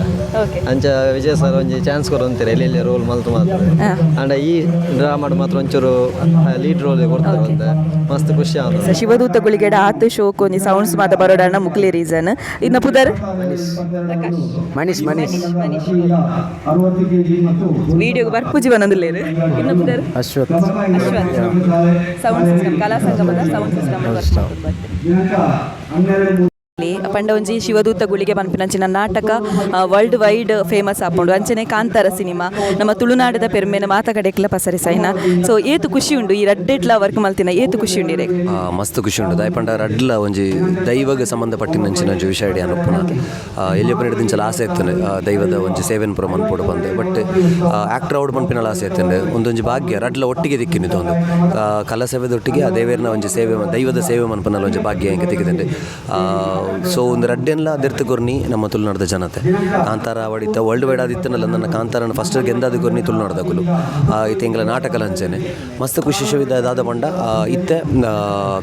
ಅಂಚ ವಿಜಯ್ ಸರ್ ಒಂಜಿ ಚಾನ್ಸ್ ಕೊರೊಂತೀರ ಎಲ್ಲೆಲ್ಲಿ ರೋಲ್ ಮಲ್ತು ಮಾತ್ರ. ಆಂಡ ಈ ಡ್ರಾಮಾಡ್ ಮಾತ್ರ ಒಂಚೂರು ಲೀಡ್ ರೋಲ್ ಕೊಡ್ತಾರೆ ಅಂತ ಮಸ್ತ್ ಖುಷಿ ಆವೊಂದುಂಡು. ಶಿವದೂತ ಗುಳಿಗೆಡ ಆತು ಶೋಕ್ ಒಂಜಿ ಸೌಂಡ್ಸ್ ಮಾತ ಬರೋಡಣ್ಣ ಮುಕ್ಲಿ ರೀಸನ್. ಇನ್ನ ಪುದರ್? ಮನೀಶ್, ಮನೀಶ್. ವಿಡಿಯೋಗೆ ಬರ್ಪುಜಿ ಬನ್ನೊಂದುಲ್ಲೇರು. ಇನ್ನ ಪುದರ್? ಅಶ್ವಥ್. ಅಶ್ವಥ್. ಸೌಂಡ್ ಸಿಸ್ಟಮ್, ಕಲಾ ಸಂಗಮದ ಸೌಂಡ್ ಸಿಸ್ಟಮ್. ಪಂಡ ಒಂಜಿ ಶಿವದೂತ ಗುಳಿಗೆ ಪನ್ಪಿನಂಚಿನ ನಾಟಕ ವರ್ಲ್ಡ್ ವೈಡ್ ಫೇಮಸ್ ಆಪುಂಡು. ಅಂಚನೆ ಕಾಂತಾರ ಸಿನಿಮಾ ನಮ್ಮ ತುಳುನಾಡದ ಪೆರ್ಮೆನ ಮಾತ ಕಡೆಕ್ಲ ಪಸರಿಸೈನ. ಸೊ ಏತು ಖುಷಿ ಉಂಡು ಈ ರಡ್ಡೆಟ್ಲ ವರ್ಕ್ ಮಲ್ತಿನ? ಏತು ಖುಷಿ ಉಂಡು ಇರೆಗ್? ಮಸ್ತ್ ಖುಷಿ ಉಂಡು. ದಾಯೆ ರಡ್ಲ ಒಂಜಿ ದೈವಗೆ ಸಂಬಂಧಪಟ್ಟಿನಂಚಿನ ಒಂಜಿ ವಿಷಯ ಇಡಿ ಅನುಪುನ. ಎಲ್ಲಿ ಹಿಡಿದಿಂಚಲ ಆಸೆ ಇತ್ತುಂಡು ದೈವದ ಒಂಜಿ ಸೇವೆನ್ ಪೂರ ಮನ್ಪೊಡು ಬಂದೆ. ಬಟ್ ಆಕ್ಟರ್ ಔಟ್ ಪನ್ಪಿನಲ ಆಸೆ ಇತ್ತುಂಡು. ಒಂದೊಂಜಿ ಭಾಗ್ಯ ರಡ್ಲ ಒಟ್ಟಿಗೆ ದಿಕ್ಕಿನಿತು. ಒಂದು ಕಲಾ ಸೇವೆದೊಟ್ಟಿಗೆ ಆ ದೇವೇರ್ನ ಒಂಜಿ ಸೇವೆ, ದೈವದ ಸೇವೆ ಮನ್ಪುನಲ ಒಂಜಿ ಭಾಗ್ಯ ಎಂಕ್ ತಿಕ್ಕಿದುಂಡು. ಸೊ ಒಂದು ರಡ್ಡೆನ್ಲ ದೆರ್ತ್ ಕೊರ್ನಿ ನಮ್ಮ ತುಳುನಾಡದ ಜನತೆ. ಕಾಂತಾರ ಅವಡಿತ್ತ ವರ್ಲ್ಡ್ ವೈಡ್ ಆದಿತ್ತನಲ್ಲ, ನನ್ನ ಕಾಂತಾರನ ಫಸ್ಟ್ ಗೆಂದಾದ ಕೊರ್ನಿ ತುಳುನಾಡದಕುಲು. ಇತ್ತೆ ಎಂಗ್ಲ ನಾಟಕಲ ಅಂಚೆನೆ ಮಸ್ತ್ ಖುಷಿ ವಿದ ದಾದ ಪಂಡ, ಇತ್ತೆ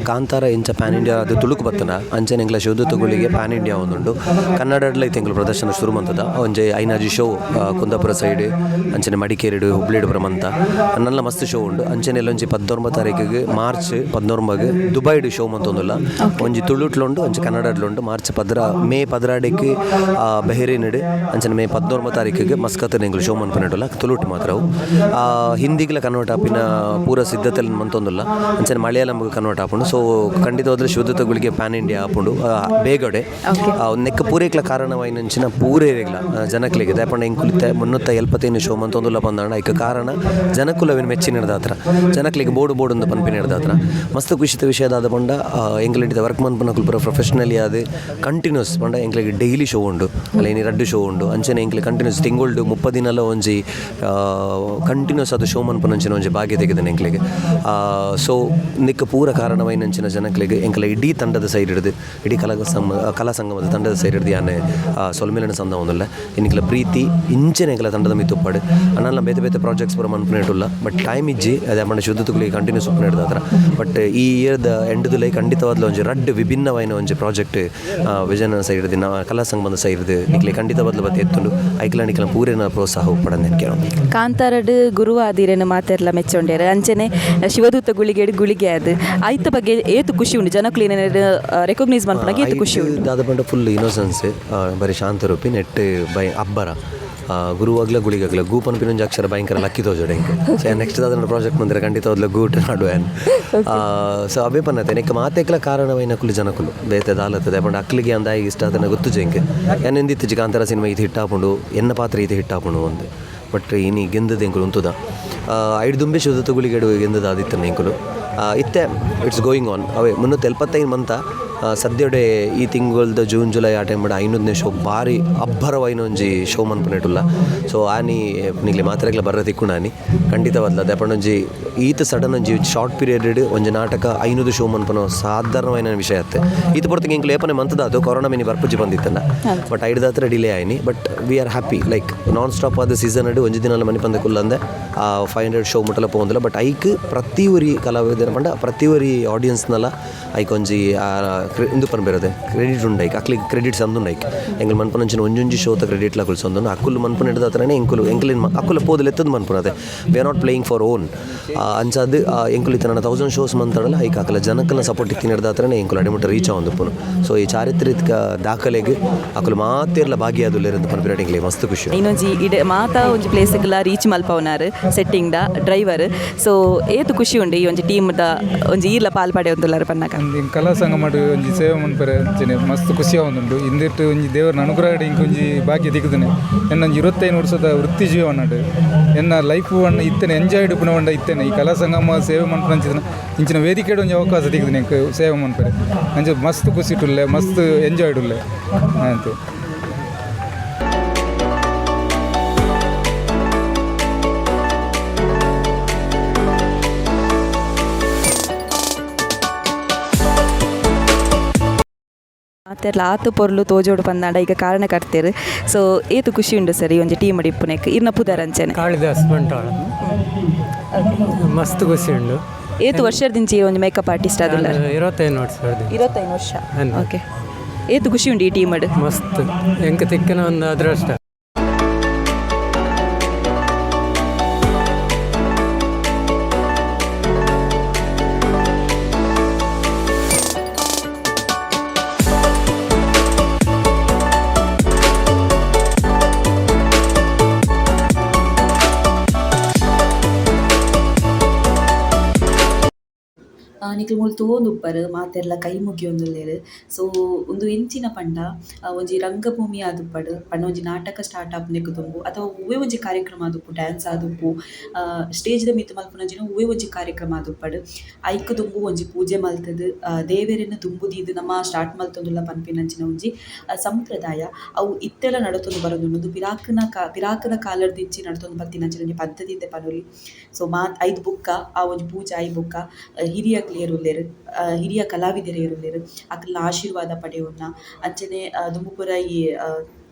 ಕಾಂತಾರ ಇಂಚ ಪ್ಯಾನ್ ಇಂಡಿಯಾ ಅದು ತುಳುಕು ಬತ್ತನ, ಅಂಚನೆ ಎಂಗ್ಲ ಶಿವದೂತ ಗುಳಿಗೆ ಪ್ಯಾನ್ ಇಂಡಿಯಾ ಒಂದುಂಡು. ಕನ್ನಡಡ್ಲ ಇತ್ತೆ ಎಂಗ್ಲ ಪ್ರದರ್ಶನ ಶುರು ಮಂತದ. ಒಂಜಿ ಐನಾಜಿ ಶೋ ಕುಂದಾಪುರ ಸೈಡ್, ಅಂಚನೆ ಮಡಿಕೇರಿಡು, ಹುಬ್ಳಿಡು ಪ್ರಮಂತ ನಲ್ಲ ಮಸ್ತ್ ಶೋ ಉಂಡು. ಅಂಚನೆ ಒಂಜಿ 19 ತಾರೀಕಿಗೆ, ಮಾರ್ಚ್ 19ಗ್ ದುಬೈಡ್ ಶೋ ಮಂತೊಂದುಲ್ಲ. ಒಂಜಿ ತುಳುಟ್ಲುಂಡು, ಒಂಜಿ ಕನ್ನಡಡ್ಲುಂಡು. ಉಂಡು. ಮಾರ್ಚ್ 12, ಮೇ 12ಕ್ ಬೆಹರಿನ್ಡ್, ಅಂಚನೆ ಮೇ 19 ತಾರೀಕಿಗೆ ಮಸ್ಕತ್ ಎಂಕುಲು ಶೋ ಮನ್ಪುನೆಟುಲ್ಲ. ತುಳುಟ್ ಮಾತ್ರ ಅವು. ಹಿಂದಿಗ್ಲ ಕನ್ವರ್ಟ್ ಆಪಿನ ಪೂರ ಸಿದ್ಧತೆಲೆನ್ ಮಂತೊಂದುಲ್ಲ. ಅಂಚನೆ ಮಲಯಾಳಂಗ್ ಕನ್ವರ್ಟ್ ಆಪುಂಡು. ಸೊ ಖಂಡಿತವಾದ್ಲ ಶಿವದೂತ ಗುಳಿಗೆ ಪ್ಯಾನ್ ಇಂಡಿಯಾ ಆಪುಂಡು ಬೇಗಡೆ. ನೆಕ್ ಪೂರೇಕ್ಲ ಕಾರಣವಾಯಿನಂಚಿನ ಪೂರೇರೆಗ್ಲ ಜನಕ್ಲೆಗ್. ದಾಯೆ ಪಂಡ ಎಂಕುಲು ಇತ್ತೆ 375 ಶೋ ಮಂತೊಂದುಲ್ಲ ಪಂದಾಂಡ ಐಕ್ ಕಾರಣ ಜನಕುಲು ಅವೆನ್ ಮೆಚ್ಚಿನೆಡ್ದಾತ್ರ, ಜನಕ್ಲೆಗ್ ಬೋಡು ಬೋಡುಂದು ಪನ್ಪಿನೆಡ್ದಾತ್ರ. ಮಸ್ತ್ ಖುಷಿತ ವಿಷಯ ದಾದ ಪಂಡ, ಎಂಕ್ಲೆಗ್ ವರ್ಕ್ ಮನ್ಪುನಕುಲು ಪೂರ ಪ್ರೊಫೆಷನಲಿ ಆದ್ ಕಂಟಿನ್ಯೂಸ್. ಪಂಡ ಎಂಕ್ಲೆಗ್ ಡೈಲಿ ಶೋ ಉಂಡು, ಅಲ್ಲ ಇನಿ ರಡ್ಡ್ ಶೋ ಉಂಡು. ಅಂಚನೆ ಎಂಕ್ಲೆ ಕಂಟಿನ್ಯೂಸ್ ತಿಂಗೊಳ್ಡು 30 ದಿನಲ ಒಂಜಿ ಕಂಟಿನ್ಯೂಸ್ ಆದ್ ಶೋ ಮನ್ಪುನಂಚಿನ ಒಂಜಿ ಭಾಗ್ಯ ತಿಕ್ಕಿದೆನೆ ಎಂಕ್ಲೆಗ್. ಸೊ ನೆಕ್ಕ್ ಪೂರ ಕಾರಣವಾಯಿನಂಚಿನ ಜನಕ್ಲೆಗ್ ಎಂಕ್ಲೆ ಇಡೀ ತಂಡದ ಸೈಡ್ ಹಿಡ್ದು, ಇಡೀ ಕಲಾ ಸಂಗಮದ ತಂಡದ ಸೈಡ್ ಹಿಡ್ದು ಯಾನ್ ಸೊಲ್ಮೆಲೆನ್ ಸಂದಾವೊಂದುಲ್ಲೆ. ನಿಕ್ಲೆ ಪ್ರೀತಿ ಇಂಚನೆ ಎಂಕ್ಲೆ ತಂಡದ ಮಿತ್ತ್ ಉಪ್ಪಡ್. ಅನಲ್ಲ ಬೇತೆ ಬೇತೆ ಪ್ರಾಜೆಕ್ಟ್ಸ್ ಪೂರ ಮನ್ಪುನೇಟುಲ್ಲ, ಬಟ್ ಟೈಮ್ ಇಜ್ಜಿ. ಅದೇ ಪಂಡ ಶುದ್ಧ ಕಂಟಿನ್ಯೂಸ್ ಉಪ್ಪುನೆಡ್ದಾತ್ರ. ಬಟ್ ಈ ಇಯರ್ದ ಎಂಡ್ ದುಲೈ ಖಂಡಿತವಾದ್ಲ ಒಂಜಿ ರಡ್ಡ್ ವಿಭಿನ್ನವಾಯಿನ ಒಂಜಿ ಪ್ರಾಜೆಕ್ಟ್ ವಿಜಯನ ಸೈಡ್ ದಿನ ಕಲಾ ಸಂಗಮದ ಸೈಡ್ ನಿಕ್ಲೆ ಖಂಡಿತವಾದ್ಲ ಬತ್ತಿ ಎತ್ತುಂಡು. ಐಕ್ಲ ನಿಕ್ಲ ಪೂರೇನ ಪ್ರೋತ್ಸಾಹ ಉಪ್ಪಡಂದು ಕೇಳೋದು. ಕಾಂತಾರಡ್ ಗುರುವಾದಿರೆನ ಮಾತೆರ್ಲ ಮೆಚ್ಚೊಂಡೇರು. ಅಂಚನೆ ಶಿವದೂತ ಗುಳಿಗೆಡ್ ಗುಳಿಗೆ ಅದು ಐತ ಬಗ್ಗೆ ಏತು ಖುಷಿ ಉಂಡು? ಜನಕುಲು ರೆಕಗ್ನೈಸ್ ಮನ್ಪುನಗ ಏತು ಖುಷಿ ಉಂಡು? ದಾದ ಪಂಡ ಫುಲ್ ಇನ್ನೋಸೆನ್ಸ್, ಬರಿ ಶಾಂತ ರೂಪಿ. ನೆಟ್ ಬೈ ಅಬ್ಬರ ಗುರುವಾಗ್ಲ ಗುಳಿಗಾಗ್ಲ ಗೂ ಪನ್ಪಿನ ಒಂಜಿ ಅಕ್ಷರ ಭಯಂಕರ ಲಕ್ಕಿ ತೋಜೋಡು ಎಂಕ್. ಸೊ ನೆಕ್ಸ್ಟ್ ದಾದ ಪ್ರಾಜೆಕ್ಟ್ ಮಂದಿರ ಖಂಡಿತವಾದ್ಲ ಗೂಟ್ ನಾಡುವೆ. ಸೊ ಅವೇ ಪನ್ನತೆ ನೆಕ್ ಮಾತೆಕ್ಲ ಕಾರಣವೈನಕುಲು ಜನಕುಲು, ಬೇತೆ ದಾಲತ್ತದೆ. ಪಂಡ ಅಕ್ಲಿಗೆ ಅಂದಾಯಿ ಇಷ್ಟ ಅದನ್ನ ಗೊತ್ತು ಎಂಕ್. ಯಾನ್ ಎಂದಿತ್ತಿಜಿ ಕಾಂತಾರ ಸಿನಿಮಾ ಇದು ಹಿಟ್ ಆಪುಂಡು, ಎನ್ನ ಪಾತ್ರ ಇದು ಹಿಟ್ ಆಪುಂಡು ಒಂದು. ಬಟ್ ಇನಿ ಗೆಂದದ ಎಂಕುಲು ಉಂತುದ. ಐಡ್ ದುಂಬೆ ಶುದ್ಧ ಗುಳಿಗೆಡು ಗೆಂದದ ಆದಿತ್ತನ ಎಂಕುಲು. ಇತ್ತೆ it's going on. ಅವೇ 375 ಮಂತ. ಸದ್ಯಡೆ ಈ ತಿಂಗಳ್ದ ಜೂನ್ ಜುಲೈ ಆ ಟೈಮ್ 500ನೇ ಶೋ ಭಾರಿ ಅಬ್ಬರವಾಯಿನ ಒಂಜಿ ಶೋ ಮನ್ಪುನೆಟುಲ್ಲ. ಸೊ ಆನಿ ನಿಗ್ಲೆ ಮಾತ್ರೆಗ್ಲ ಬರ್ರ ತಿಕ್ಕುಂಡು ಆನಿ ಖಂಡಿತವಾದ್ಲ. ದಾಯೆ ಪಂಡ ಒಂಜಿ ಈತ್ ಸಡನ್ ಒಂಜಿ ಶಾರ್ಟ್ ಪೀರಿಯಡ್ ಒಂಜಿ ನಾಟಕ 500 ಶೋ ಮನ್ಪುನ ಸಾಧಾರಣವಾಯಿನ ವಿಷಯ ಅತ್ತೆ. ಈತ ಪೊರ್ತುಗೆ ಎಂಕ್ಲು ಏಪನೆ ಮಂತದಾತು, ಕೊರೋನಾ ಮಿನಿ ಬರ್ಪುಜಿ ಬಂದಿತ್ತಲ್ಲ, ಬಟ್ ಐಡ್ದಾತ್ರ ಡಿಲೇ ಆಯ್ನಿ. But we are happy, like non stop ಆದ ಸೀಸನ್ ಒಂಜಿ ದಿನ ಮನಿ ಪಂದ ಕುಲ್ಲಂದೆ 500 ಶೋ ಮುಟ್ಟಲ ಪೋಂದಿಲ್ಲ. ಬಟ್ ಐಕ್ ಪ್ರತಿ ಒರಿ ಕಲಾವಿದರ ಪಂಡ ಪ್ರತಿ ಒರಿ ಆಡಿಯನ್ಸ್ನಲ ಐಕ್ ಒಂಜಿ ಇಂದು ಪನ್ಪೆರದೆ ಕ್ರೆಡಿಟ್ ಉಂಡು. ಐಕ್ ಅಕ್ಲಿಗೆ ಕ್ರೆಡಿಟ್ಸ್ ಅಂದುಂಡು. ಐಕ್ ಎಂಕುಲು ಮನ್ಪುನಂಚಿನ ಒಂಜೊಂಜಿ ಶೋತ ಕ್ರೆಡಿಟ್ ಲ ಸಂದುಂಡು. ಅಕುಲು ಮನ್ಪುನ ಹತ್ರನೇ ಎಂಕುಲು ಎಂಕುಲಿನ ಅಕುಲು ಪೋದು ಎತ್ತದ ಮನ್ಪುನದೆ. We are not playing for own. ಅಂಚಾದ್ ಎಂಕುಲು ಇತ್ತ ನನ್ನ 1000 ಶೋಸ್ ಮಂತಡಲ ಐಕ್ ಅಕಲ ಜನಕ್ಕಲ ಸಪೋರ್ಟ್ ಇತ್ತಿನ ಹತ್ರನೇ ಎಂಕುಲು ಅಡಿಮುಟ್ಟ ರೀಚ್ ಆವೊಂದುಪ್ಪುನು. ಸೊ ಈ ಚಾರಿತ್ರಿಕ ದಾಖಲೆಗ್ ಅಕುಲು ಮಾತೆರ್ಲ ಭಾಗಿಯಾದುಲ್ಲೆರ್ ಪನ್ಪಿನ ಎಂಕ್ಲೆಗ್ ಮಸ್ತ್ ಖುಷಿ. ಇನ್ನೊಂಜಿ ಇಡೆ ಮಾತಾ ಒಂಜಿ ಪ್ಲೇಸ್ಗ್ಲ ರೀಚ್ ಮಲ್ಪವನಾರು ಸೆಟ್ಟಿಂಗ್ ದ ಡ್ರೈವರ್. ಸೊ ಏತು ಖುಷಿ ಉಂಡು ಈ ಒಂಜಿ ಟೀಮ್ ದ ಒಂಜಿ ಈರ್ಲ ಪಾಲ್ ಪಡೆಯೊಂದುಲ್ಲಾರ ಪನ್ನಕ? ಕಲಾ ಸಂಘ ಮಾಡಿ ಒಂಜಿ ಸೇವೆ ಮನ್ಪೆರೆ ಅಂಚನೆ ಮಸ್ತ್ ಖುಷಿ ಆವೊಂದುಂಡು. ಇಂದೆಟ್ ಒಂಜಿ ದೇವರನ ಅನುಗ್ರಹ ಇಂಕ್ ಒಂಜಿ ಭಾಗ್ಯ ತಿಕ್ಕುದನೆ. ಎನ್ನ ಒಂಜಿ 25 ವರ್ಷದ ವೃತ್ತಿ ಜೀವನ ಎನ್ನ ಲೈಫ್ ಅಣ್ಣ ಇತ್ತನೆ ಎಂಜಾಯ್ಡ್ ಉಪ್ಪುನ ಇತ್ತೇನೆ. ಈ ಕಲಾ ಸಂಗಮ ಸೇವೆ ಮನ್ಪುನಂಚಿನ ಇಂಚಿನ ವೇದಿಕೆಡ್ ಒಂಜಿ ಅವಕಾಶ ತಿಕ್ಕುದನೆ ಎಂಕ್ ಸೇವೆ ಮನ್ಪೆರೆ. ಅಂಚ ಮಸ್ತ್ ಖುಷಿ ಉಲ್ಲೆ, ಮಸ್ತ್ ಎಂಜಾಯ್ಡ್ ಉಲ್ಲೆ ಅಂತ. ಮಾತೆರ್ಲ ಆತು ಪೊರ್ಲು ತೋಜೋಡು ಪಂದಾಂಡ ಈಗ ಕಾರಣ ಕಟ್ತೇರು. ಸೊ ಏತು ಖುಷಿ ಉಂಡು ಸರ್ ಈ ಒಂಜಿ ಟೀಮ್ ಇಪ್ಪುನೆಕ್? ಇರ್ನ ಪುದರ್ ಅಂಚನೆ? ಕಾಳಿದಾಸ್ ಬಂಟ್ವಾಳ. ಮಸ್ತ್ ಖುಷಿ ಉಂಡು. ಏತು ವರ್ಷದಿಂಚಿ ಒಂಜಿ ಮೇಕಪ್ ಆರ್ಟಿಸ್ಟ್ ಆದುಲ್ಲ? 25 ವರ್ಷ. 25 ವರ್ಷ, ಓಕೆ. ಏತು ಖುಷಿ ಉಂಡು ಈ ಟೀಮ್? ಮಸ್ತ್, ಎಂಕ್ ತಿಕ್ಕನ ಒಂದು ಅದೃಷ್ಟ. ನಿಕ್ಲು ಮೂಲು ತೂವೊಂದುಪ್ಪರ್ ಮಾತೆರ್ಲ ಕೈ ಮುಗಿಯೊಂದುಲ್ಲೆರ್. ಸೊ ಉಂದು ಎಂಚಿನ ಪಂಡ ಒಂಜಿ ರಂಗಭೂಮಿ ಆದುಪ್ಪಡ್ ಪಂಡ ಒಂಜಿ ನಾಟಕ ಸ್ಟಾರ್ಟ್ ಆಪುನೆಕ್ ದುಂಬು ಅಥವಾ ಒವ್ವೆ ಒಂಜಿ ಕಾರ್ಯಕ್ರಮ ಆದುಪ್ಪು, ಡ್ಯಾನ್ಸ್ ಆದುಪ್ಪು, ಸ್ಟೇಜ್ ದ ಮಿತ್ತ್ ಮಲ್ಪುನಂಚಿನ ಒವ್ವೆ ಒಂಜಿ ಕಾರ್ಯಕ್ರಮ ಆದುಪ್ಪಡ್, ಐಕ್ ದುಂಬು ಒಂಜಿ ಪೂಜೆ ಮಲ್ತುದು ದೇವೆರೆನ್ ದುಂಬು ದೀದ್ ನಮ ಸ್ಟಾರ್ಟ್ ಮಲ್ತೊಂದುಲ್ಲ ಪನ್ಪಿನಂಚಿನ ಒಂಜಿ ಸಂಪ್ರದಾಯ. ಅವು ಇತ್ತೆಲ ನಡತೊಂದು ಬರೊಂದುಂಡು. ಉಂದು ಪಿರಾಕ್ದ ಕಾಲರ್ದಿಂಚಿ ನಡತೊಂದು ಬತ್ತಿನಂಚಿನ ಒಂಜಿ ಪದ್ಧತಿ ಇತ್ತೆ ಪನೊಲಿ. ಸೊ ಮಾತ ಐದ್ ಬೊಕ್ಕ ಆ ಒಂಜಿ ಪೂಜೆ ಆಯಿ ಬೊಕ್ಕ ಹಿರಿಯಕ್ಲ್ ಏರುಲ್ಲೆರ್, ಹಿರಿಯ ಕಲಾವಿದೆರ್ ಏರುಲ್ಲೆರ್, ಅಕಲ್ನ ಆಶೀರ್ವಾದ ಪಡೆಯೊನ್ನ. ಅಂಚನೆ ದುಂಬು ಪೂರ ಈ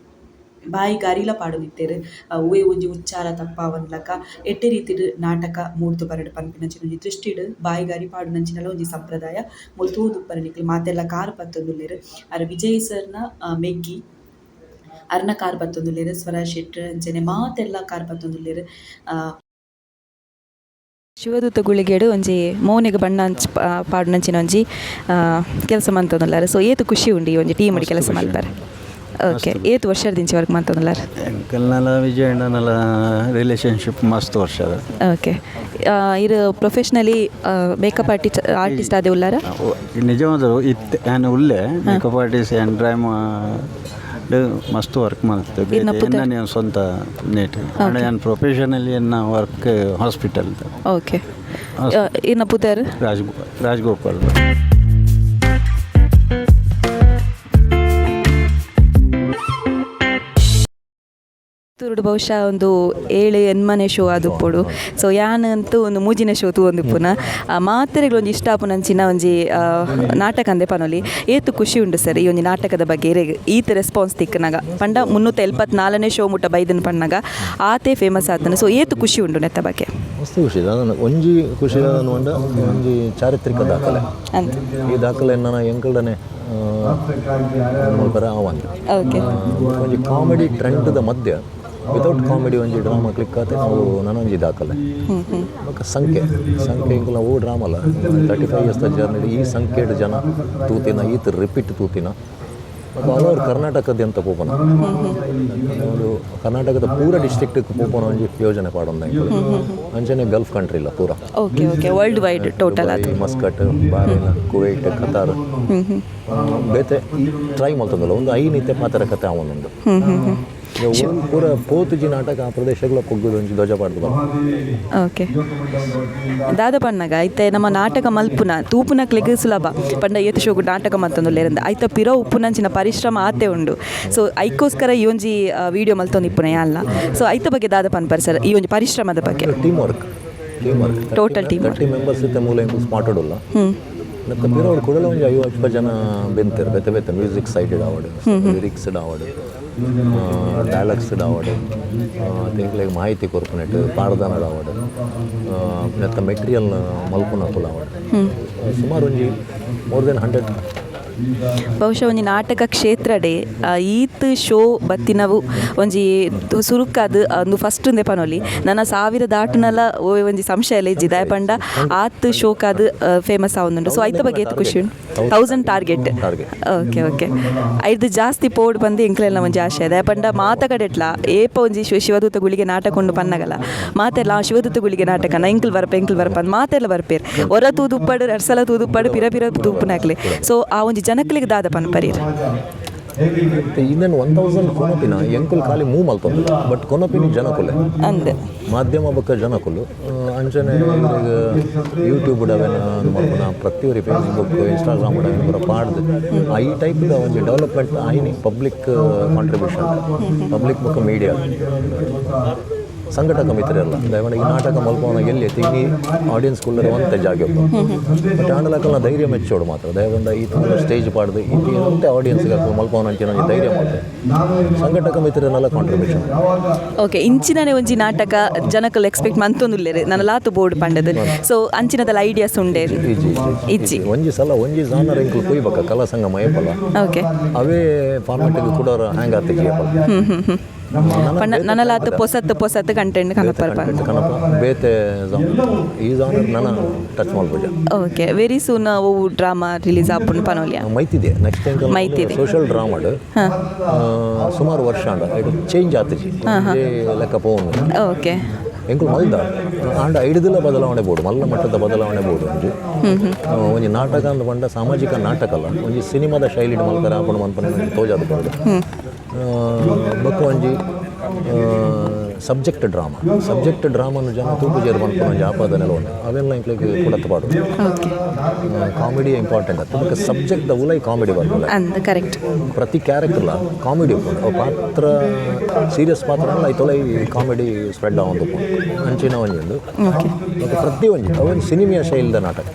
ಬಾಯಿ ಗಾರಿಲ ಪಾಡೊಂದಿತ್ತೆರ್. ಒವ್ವೆ ಒಂಜಿ ಉಚ್ಚಾರ ತಪ್ಪಾವಂದ್ಲಕ ಎಡ್ಡೆ ರೀತಿಡ್ ನಾಟಕ ಮೂಡ್ದು ಬರಡ್ ಪನ್ಪಿನಂಚಿನ ಒಂಜಿ ದೃಷ್ಟಿಡ್ ಬಾಯಿ ಗಾರಿ ಪಾಡುನಂಚಿನಲ ಒಂಜಿ ಸಂಪ್ರದಾಯ. ಮೂಲು ತೂವೊಂದುಪ್ಪರ್ ನಿಕುಲು ಮಾತೆರ್ಲ ಕಾರ್ ಪತ್ತೊಂದುಲ್ಲೆರ್. ಅರ್ ವಿಜಯ್ ಸರ್ ನ ಮೆಗ್ಗಿ ಅರ್ನ ಕಾರ್ ಪತ್ತೊಂದುಲ್ಲೆರ್. ಸ್ವರಾಜ್ ಶೆಟ್ರ್ ಅಂಚನೆ ಮಾತೆರ್ಲ ಕಾರ್ ಪತ್ತೊಂದುಲ್ಲೆರ್. ಶಿವದೂತ ಗುಳಿಗೆಡು ಒಂಜಿ ಮೋನೆಗ್ ಬಣ್ಣ ಅಂಚ್ ಪಾಡುನಂಚಿನ ಒಂಜಿ ಕೆಲಸ ಮಂತೊಂದುಲ್ಲಾರ್. ಸೊ ಏತ್ ಖುಷಿ ಉಂಡು ಈ ಒಂಜಿ ಟೀಮ್ ಕೆಲಸ ಮಲ್ಪರೆ? ಓಕೆ, ಏತ್ ವರ್ಷದಿಂಚಿ ವರ್ಕ್ ಮಂತೊಂದುಲ್ಲಾರ್? ಎಂಕಲ್ನಲ ವಿಜಯಣ್ಣನಲ ರಿಲೇಶನ್ಶಿಪ್ ಮಸ್ತ್ ವರ್ಷದ. ಓಕೆ, ಇರು ಪ್ರೊಫೆಷ್ನಲಿ ಮೇಕಪ್ ಆರ್ಟಿಸ್ಟ್ ಆರ್ಟಿಸ್ಟ್ ಆದೆ ಉಲ್ಲಾರ? ನಿಜವಾದ ಇತ್ತೆ ನಾನು ಉಲ್ಲೆ ಮೇಕಪ್ ಆರ್ಟಿಸ್ಟ್ ಆ್ಯಂಡ್ ಡ್ರಾಮಾ ಮಸ್ತ್ ವರ್ಕ್ ಮಾಡ್ತೆ. ಇರ್ನ ಪುದರ್? ಎನ್ನ ಸ್ವಂತ ನೇಟ್ ನಾನು ಪ್ರೊಫೆಷನಲಿ ಎನ್ನ ವರ್ಕ್ ಹಾಸ್ಪಿಟಲ್. ಓಕೆ, ಇರ್ನ ಪುದರ್? ರಾಜ್ ರಾಜ್ಗೋಪಾಲ್. ತುರುಡು ಬಹುಶಃ ಒಂದು ಏಳು ಎನ್ಮನೆ ಶೋ ಆದುಪ್ಪೊಡು. ಸೊ ಯಾನ್ ಅಂತೂ ಒಂದು ಮೂಜಿನ ಶೋ ತೂವೊಂದಿಪ್ಪುನ ಮಾತೆರೆಗ್ಲ ಒಂಜಿ ಇಷ್ಟ ಆಪುನಂಚಿನ ಒಂಜಿ ನಾಟಕ ಅಂದೆ ಪನೊಲಿ. ಏತ್ ಖುಷಿ ಉಂಡು ಸರ್ ಈ ಒಂಜಿ ನಾಟಕದ ಬಗ್ಗೆ ಇರೆಗ್ ಈತ್ ರೆಸ್ಪಾನ್ಸ್ ತಿಕ್ಕನಾಗ? ಪಂಡ 374ನೇ ಶೋ ಮುಟ್ಟ ಬೈದನ್ ಪಣ್ಣಗ ಆತೇ ಫೇಮಸ್ ಆತನ. ಸೊ ಏತ್ ಖುಷಿ ಉಂಡು ನೆತ್ತ ಬಗ್ಗೆ? ಮಸ್ತ್ ಖುಷಿ. ಅದನ್ನು ಒಂಜಿ ಖುಷಿ ಪಂಡ ಒಂಜಿ ಚಾರಿತ್ರಿಕ ದಾಖಲೆ. ಅಂತ. ಈ ದಾಖಲೆ ನನ್ನ ಎಂಕಲ್ಡನೆ ಮಲ್ಪರೆ ಆವಂದು. ಒಂಜಿ ಕಾಮಿಡಿ ಟ್ರೆಂಡ್ದ ಮಧ್ಯ ವಿತೌಟ್ ಕಾಮಿಡಿ ಒಂಜಿ ಡ್ರಾಮಾ ಕ್ಲಿಕ್ ಆತೆ ನಾವು ನನೊಂಜಿ ದಾಖಲೆ. ಹ್ಮ್ ಹ್ಮ್ ಬೊಕ್ಕ ಸಂಖ್ಯೆ ಸಂಖ್ಯೆ ಇಂಕುಲ ಓ ಡ್ರಾಮಲ್ಲ 35 ಇಯರ್ಸ್ ಜರ್ನಿ ಈ ಸಂಖ್ಯೆಡ್ ಜನ ತೂತಿನ, ಈತ್ ರಿಪೀಟ್ ತೂತಿನ. ಬೊಕ್ಕ ಆಲ್ ಓವರ್ ಕರ್ನಾಟಕದ್ಯಂತ ಪೋಪುನ, ಒಂದು ಕರ್ನಾಟಕದ ಪೂರ ಡಿಸ್ಟ್ರಿಕ್ಟ್ ಪೋಪುನ ಒಂಜಿ ಯೋಜನೆ ಪಾಡೊಂದ ಎಂಕುಲು. ಅಂಚನೆ ಗಲ್ಫ್ ಕಂಟ್ರಿ ಇಲ್ಲ ಪೂರ. Okay okay world wide total ಅದು. Muscat, Bahrain, Kuwait, Qatar. Hmm hmm ಬೇತೆ ಟ್ರೈ ಮಲ್ತೊಂದಲ್ಲ ಒಂದು ಐನ್ ಇತ್ತೆ ಪಾತರ ಕತೆ ಅವನೊಂದು. ಹ್ಮ್ ಹ್ಮ್ ಹ್ಮ್ ಪೂರ ಪೋತುಜಿ ನಾಟಕ ಆ ಪ್ರದೇಶಗಳ ಪೊಗ್ಗುದು ಒಂಜಿ ಧ್ವಜ ಪಾಡ್ದು ಬರ. ಓಕೆ, ದಾದ ಪಣ್ಣಗ ಐತೆ ನಮ್ಮ ನಾಟಕ ಮಲ್ಪುನ ತೂಪುನಕ್ಲೆಗ್ ಸುಲಭ ಪಂಡ ಏತ್ ಶೋಕು ನಾಟಕ ಮಲ್ತೊಂದುಲ್ಲೆರಂದ ಐತ ಪಿರ ಉಪ್ಪುನಂಚಿನ ಪರಿಶ್ರಮ ಆತೆ ಉಂಡು. ಸೊ ಐಕೋಸ್ಕರ ಈ ಒಂಜಿ ವಿಡಿಯೋ ಮಲ್ತೊಂದು ಇಪ್ಪುನ ಅಲ್ಲ. ಸೊ ಐತ ಬಗ್ಗೆ ದಾದ ಪನ್ಪರ್ ಸರ್, ಈ ಒಂಜಿ ಪರಿಶ್ರಮದ ಬಗ್ಗೆ? Team work, team work. Total team. 30 members ಇತ್ತೆ ಮೂಲ ಎಂಕುಲು ಸ್ಪಾಟೆಡ್ ಉಲ್ಲ. ಮತ್ತು ಬೇರೆ ಕೂಡಲ ಒಂಜಿ 50 ಜನ ಬೆಂತೆರ್ ಬೇತೆ ಬೇತೆ ಮ್ಯೂಸಿಕ್ ಸೈಡ್ ಆವಡ್, ಲಿರಿಕ್ಸ್ ಆವಡ್, ಡೈಲಾಗ್ಸ್ ಆವಡ್, ಎಂಕ್ಲೆಗ್ ಮಾಹಿತಿ ಕೊರ್ಪುನೆಟ್ ಪಾಡ್ದನಡ್ ಆವಡ್, ನೆತ್ತ ಮೆಟೀರಿಯಲ್ ಮಲ್ಪುನಕುಲು ಆವಡ್, ಸುಮಾರು ಒಂಜಿ ಮೋರ್ ದೆನ್ 100. ಬಹುಶಃ ಒಂಜಿ ನಾಟಕ ಕ್ಷೇತ್ರಡೆ ಈತ್ ಶೋ ಬತ್ತಿನವು ಒಂಜಿ ಸುರುಕಾದ್ ಒಂದು ಫಸ್ಟ್ ಉಂದೆ ಪನೊಲಿ. ನನ್ನ 1000 ದಾಟುನಲ ಓ ಒಂಜಿ ಸಂಶಯ ಎಲ್ಲ ಇಜ್ಜಿ. ದಾಯ ಪಂಡ ಆತ್ ಶೋಕಾದ್ ಫೇಮಸ್ ಆವೊಂದುಂಡು. ಸೊ ಐತ ಬಗ್ಗೆ ಏತ್ ಖುಷಿ ಉಂಡು? 1000 ಟಾರ್ಗೆಟ್. ಓಕೆ ಓಕೆ ಐದು ಜಾಸ್ತಿ ಪೋಡ್ ಬಂದು ಎಂಕ್ಲೆಲ್ಲ ಒಂಜಿ ಆಶಯ. ದಾಯ ಪಂಡ ಮಾತ ಕಡೆಟ್ಲ ಏಪ ಒಂಜಿ ಶಿವದೂತ ಗುಳಿಗೆ ನಾಟಕ ಉಂಡು ಪನ್ನಗಲ ಮಾತೆಲ್ಲ ಆ ಶಿವದೂತ ಗುಳಿಗೆ ನಾಟಕ ಎಂಕಲ್ ಬರಪ ಎಂಕಲ್ ಬರಪ ಅಂದ್ ಮಾತೆಲ್ಲ ಬರ್ಪೇರ್. ಹೊರ ತೂದುಪ್ಪಡು ರಡ್ಸಲ ತೂದುಪ್ಪಡು ಪಿರ ಪಿರ ತೂಪುನಾಕ್ಲೆ. ಸೊ ಆ ಒಂಜಿ ಜನಕ್ಲೆಗ್ ದಾದ ಪನ್ಪರೀರ್? ಇಂದೆನ್ 1000 ಕೊನಪಿನ ಎಂಕುಲು ಖಾಲಿ ಮೂವ್ ಮಲ್ತೊಂದು, ಬಟ್ ಕೊನಪಿನಿ ಜನಕುಲೆ ಅಂದ್ ಮಾಧ್ಯಮ ಬೊಕ್ಕ ಜನಕುಲು. ಅಂಚನೆ ಈಗ ಯೂಟ್ಯೂಬ್ ಅವೇನ ಮಲ್ಪುನ ಪ್ರತಿಯೊರಿ ಫೇಸ್ಬುಕ್, ಇನ್ಸ್ಟಾಗ್ರಾಮ್ ಅವೇನ ಪೂರ ಪಾಡ್ದು ಆ ಈ ಟೈಪ್ದ ಒಂಜಿ ಡೆವಲಪ್ಮೆಂಟ್ ಆಯ್ನಿ ಪಬ್ಲಿಕ್ ಕಾಂಟ್ರಿಬ್ಯೂಷನ್, ಪಬ್ಲಿಕ್ ಬೊಕ್ಕ ಮೀಡಿಯಾ ಸಂಘಟಕ ಮಿತ್ರರಲ್ಲ. ದಯಮಾಡಿ ಈ ನಾಟಕ ಮಲ್ಪವನ ಎಲ್ಲಿ ಇನಿ ಆಡಿಯನ್ಸ್ ಕುಲ್ಲರೆ ಒಂತೆ ಜಾಗೆ, ಬಟ್ ಆಂಡಲಕಲ್ನ ಧೈರ್ಯ ಮೆಚ್ಚೋಡು ಮಾತ್ರ. ದಯವಂಡ ಈ ಸ್ಟೇಜ್ ಪಾಡ್ದು ಈ ಒಂತೆ ಆಡಿಯನ್ಸ್ಗೆ ಮಲ್ಪವನ ಅಂಚಿನ ಒಂಜಿ ಧೈರ್ಯ ಮಾಡ್ತಾರೆ ಸಂಘಟಕ ಮಿತ್ರರನ್ನೆಲ್ಲ ಕಾಂಟ್ರಿಬ್ಯೂಷನ್. ಓಕೆ, ಇಂಚಿನನೆ ಒಂಜಿ ನಾಟಕ ಜನಕಲ್ ಎಕ್ಸ್ಪೆಕ್ಟ್ ಮಂತೊಂದುಲ್ಲೆರ್ ನನ್ನ ಲಾತು ಬೋರ್ಡ್ ಪಂಡದು. ಸೊ ಅಂಚಿನದಲ್ಲ ಐಡಿಯಾಸ್ ಉಂಡೆ? ಇಜ್ಜಿ. ಒಂಜಿ ಸಲ ಒಂಜಿ ಜಾನರ್ ಎಂಕುಲು ಕೊಯ್ಬಕ ಕಲಾ ಸಂಘ ಮಯಪಲ ಅವೇ ಫಾರ್ಮೆಟ್ಗೆ ಕೂಡ ಹ್ಯಾಂಗ್ ಆತಿಜಿ. ಹ್ಮ್ ಹ್ಮ್ ಹ್ಮ್ ಪಂಡ ನನಲಾತ್ ಪೊಸತ್ ಪೊಸತ್ ಕಂಟೆಂಟ್ ಕನಪರ್. ಕನಪ ಬೇತೆ ಜಾನರ್, ಈ ಜಾನರ್ ನನ್ನ ಟಚ್ ಮಲ್ಪುಜ. ಓಕೆ, ವೆರಿ ಸೂನ್ ಅವು ಡ್ರಾಮಾ ರಿಲೀಸ್ ಆಪುಂಡು ಪನೋಲಿಯಾ? ಮೈತಿದೆ ನೆಕ್ಸ್ಟ್ ಟೈಮ್. ಮೈತಿದೆ. ಸೋಷಿಯಲ್ ಡ್ರಾಮಾಡ್ ಸುಮಾರು ವರ್ಷ ಅಂಡ ಐಟ್ ಚೇಂಜ್ ಆತಿಜಿ, ಒಂಜೇ ಲೆಕ್ಕ ಪೋವೊಂದು. ಎಂಕುಲು ಮಲ್ದ ಆಂಡ ಐಡ್ದಿಲ ಬದಲಾವಣೆ ಬೋಡು, ಮಲ್ಲ ಮಟ್ಟದ ಬದಲಾವಣೆ ಬೋಡು. ಒಂಜಿ ಹ್ಮ್ ಹ್ಮ್ ಒಂಜಿ ನಾಟಕ ಅಂದ್ ಪಂಡ ಸಾಮಾಜಿಕ ನಾಟಕ ಅಲ್ಲ, ಒಂಜಿ ಸಿನಿಮಾದ ಶೈಲಿಡ್ ಮಲ್ಪರೆ ಆಪುಂಡು ಮನ್ಪುನ ಒಂಜಿ ತೋಜಾದ್ ಬೋಡು. ಬೊಕ್ಕ ಒಂಜಿ ಸಬ್ಜೆಕ್ಟ್ ಡ್ರಾಮಾ, ಸಬ್ಜೆಕ್ಟ್ ಡ್ರಾಮನ್ನು ಜನ ತೂಪುಜೇರು ಪನ್ಪುನ ಒಂಜಿ ಆಪಾದನೆ ಉಂಡು. ಅವೆಲ್ಲ ಎಂಕ್ಲೆಗ್ ಕೊಡತ್ ಪಾಡು. ಕಾಮಿಡಿ ಇಂಪಾರ್ಟೆಂಟ್ ಅತ್ತ, ಬೊಕ್ಕ ಸಬ್ಜೆಕ್ಟ್ ದ ಉಲೈ ಕಾಮಿಡಿ ಬರ್ಪುಂಡು. ಅಂದ್ ಕರೆಕ್ಟ್. ಪ್ರತಿ ಕ್ಯಾರೆಕ್ಟರ್ಲ ಕಾಮಿಡಿ ಉಪ್ಪುಂಡು. ಅವು ಪಾತ್ರ ಸೀರಿಯಸ್ ಪಾತ್ರ ಅಲ್ಲ, ಐತೊಲೈ ಕಾಮಿಡಿ ಸ್ಪ್ರೆಡ್ ಆವೊಂದು ಉಪ್ಪುಂಡು. ಅಂಚಿನ ಒಂಜಿ ಉಂಡು. ಬೊಕ್ಕ ಪ್ರತಿ ಒಂಜಿ ಅವೊಂಜಿ ಸಿನಿಮಿಯ ಶೈಲಿದ ನಾಟಕ.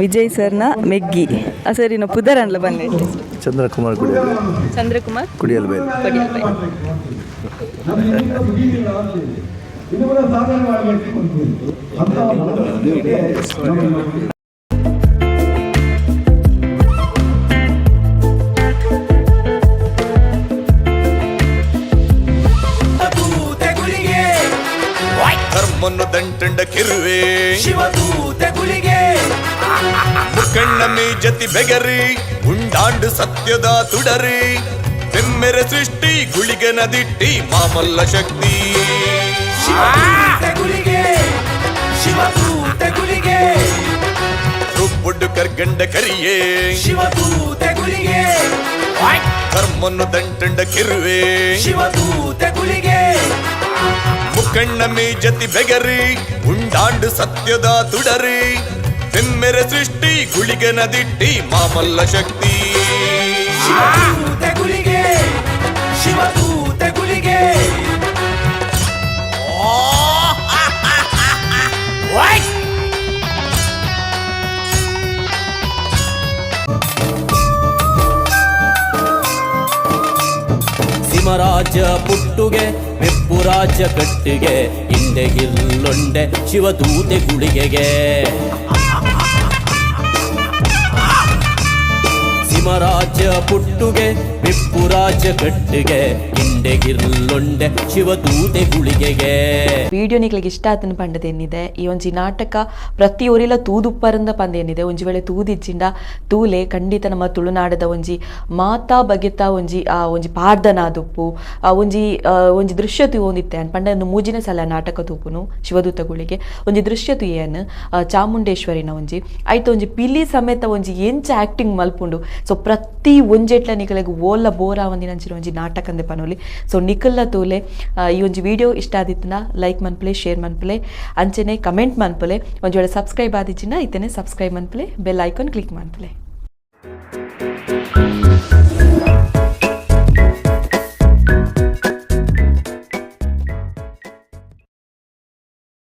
ವಿಜಯ್ ಸರ್ನ ಮೆಗ್ಗಿ ಸರ್ ಇನ್ನು ಪುದರನ್ಲ ಬನ್ನಿ. ಚಂದ್ರಕುಮಾರ್ ಕುಡಿಯಲ್. ಚಂದ್ರಕುಮಾರ್ ಕುಡಿಯಲ್ಬೇಲ್. ಕೊಡಿಯಲ್ಬೈಲ್. ಕರ್ಗಂಡ ಕಿರುವೆ ಶಿವದೂತೆ ಗುಳಿಗೆ ಮುಕ್ಕಣ್ಣ ಮೇಜತಿ ಬೆಗರಿ ಉಂಡಾಂಡು ಸತ್ಯದ ತುಡರಿ ಬೆಮ್ಮೆರೆ ಸೃಷ್ಟಿ ಗುಳಿಗನ ದಿಟ್ಟಿ ಮಾಮಲ್ಲ ಶಕ್ತಿ ಶಿವದೂತೆ ಗುಳಿಗೆ ಶಿವದೂತೆ ಗುಳಿಗೆ ರುಬ್ಬುಡ್ಡು ಕರ್ಗಂಡ ಕರಿಯೇ ಶಿವದೂತೆ ಗುಳಿಗೆ ಧರ್ಮನ್ನು ದಂಟಂಡ ಕಿರುವೆ ಶಿವದೂತೆ ಗುಳಿಗೆ ಮುಕ್ಕಣ್ಣ ಮೇಜತಿ ಬೆಗರಿ ಉಂಡಾಂಡು ಸತ್ಯದ ತುಡರಿ ಬೆಮ್ಮೆರೆ ಸೃಷ್ಟಿ ಗುಳಿಗನ ದಿಟ್ಟಿ ಮಾಮಲ್ಲ ಶಕ್ತಿ ಶಿವದೂತೆ ಗುಳಿಗೆ ಶಿವದೂತೆ ಗುಳಿಗೆ ಸಿಮರಾಜ ಪುಟ್ಟುಗೆ ಬೆಪ್ಪುರಾಜ ಕಟ್ಟಿಗೆ ಇಂದೆಗಿಲ್ಲೊಂಡೆ ಶಿವದೂತೆ ಗುಳಿಗೆಗೆ ಸಿಮರಾಜ ಪುಟ್ಟುಗೆ ಬೆಪ್ಪುರಾಜ ಕಟ್ಟಿಗೆ ಇಂಡೆಗಿರ್ಲೊಂಡೆ ಶಿವದೂತೆ ಗುಳಿಗೆಗೆ ವಿಡಿಯೋ ನಿಕ್ಲಿಗೆ ಇಷ್ಟ ಆತನ ಪಂಡದೇನಿದೆ ಈ ಒಂಜಿ ನಾಟಕ ಪ್ರತಿ ಒರಿಲ ತೂದುಪ್ಪರಂದ ಪಂದೇನಿದೆ. ಒಂಜಿ ವೇಳೆ ತೂದಿಜ್ಜಿಂಡ ತೂಲೆ ಖಂಡಿತ ನಮ್ಮ ತುಳುನಾಡದ ಒಂಜಿ ಮಾತಾ ಬಗೆತ ಒಂಜಿ ಆ ಒಂಜಿ ಪಾಡ್ದನಾದುಪ್ಪು ಆ ಒಂಜಿ ಒಂಜಿ ದೃಶ್ಯ ತೂವೊಂದಿತ್ತೆ ಅನ್ ಪಂಡ ಒಂದು ಮೂಜಿನ ಸಲ ನಾಟಕ ತೂಪುನು ಶಿವದೂತ ಗುಳಿಗೆ ಒಂಜಿ ದೃಶ್ಯ ತೂಯನ್ ಚಾಮುಂಡೇಶ್ವರಿನ ಒಂಜಿ ಆಯ್ತು ಒಂಜಿ ಪಿಲಿ ಸಮೇತ ಒಂಜಿ ಎಂಚ ಆಕ್ಟಿಂಗ್ ಮಲ್ಪುಂಡು. ಸೊ ಪ್ರತಿ ಒಂಜೆಟ್ಲ ನಿಕಲೆಗ್ ಓಲ ಬೋರ ಒಂದಿನಂಚಿನ ಒಂಜಿ ನಾಟಕ ಅಂದೆ ಪನೋಲಿ. ಸೊ ನಿಕಲ್ಲ ತೂಲೆ ಈ ಒಂಜಿ ವಿಡಿಯೋ ಇಷ್ಟ ಆದಿತ್ತನ ಲೈಕ್ ಮನ್ಪುಲೆ, ಶೇರ್ ಮನ್ಪುಲೆ, ಅಂಚನೆ ಕಮೆಂಟ್ ಮನ್ಪುಲೆ. ಒಂಜಿ ವೇಳೆ ಸಬ್ಸ್ಕ್ರೈಬ್ ಆದಿಚ್ಚಿನ ಇತ್ತನೆ ಸಬ್ಸ್ಕ್ರೈಬ್ ಮನ್ಪುಲೆ, ಬೆಲ್ ಐಕಾನ್ ಕ್ಲಿಕ್ ಮನ್ಪುಲೆ.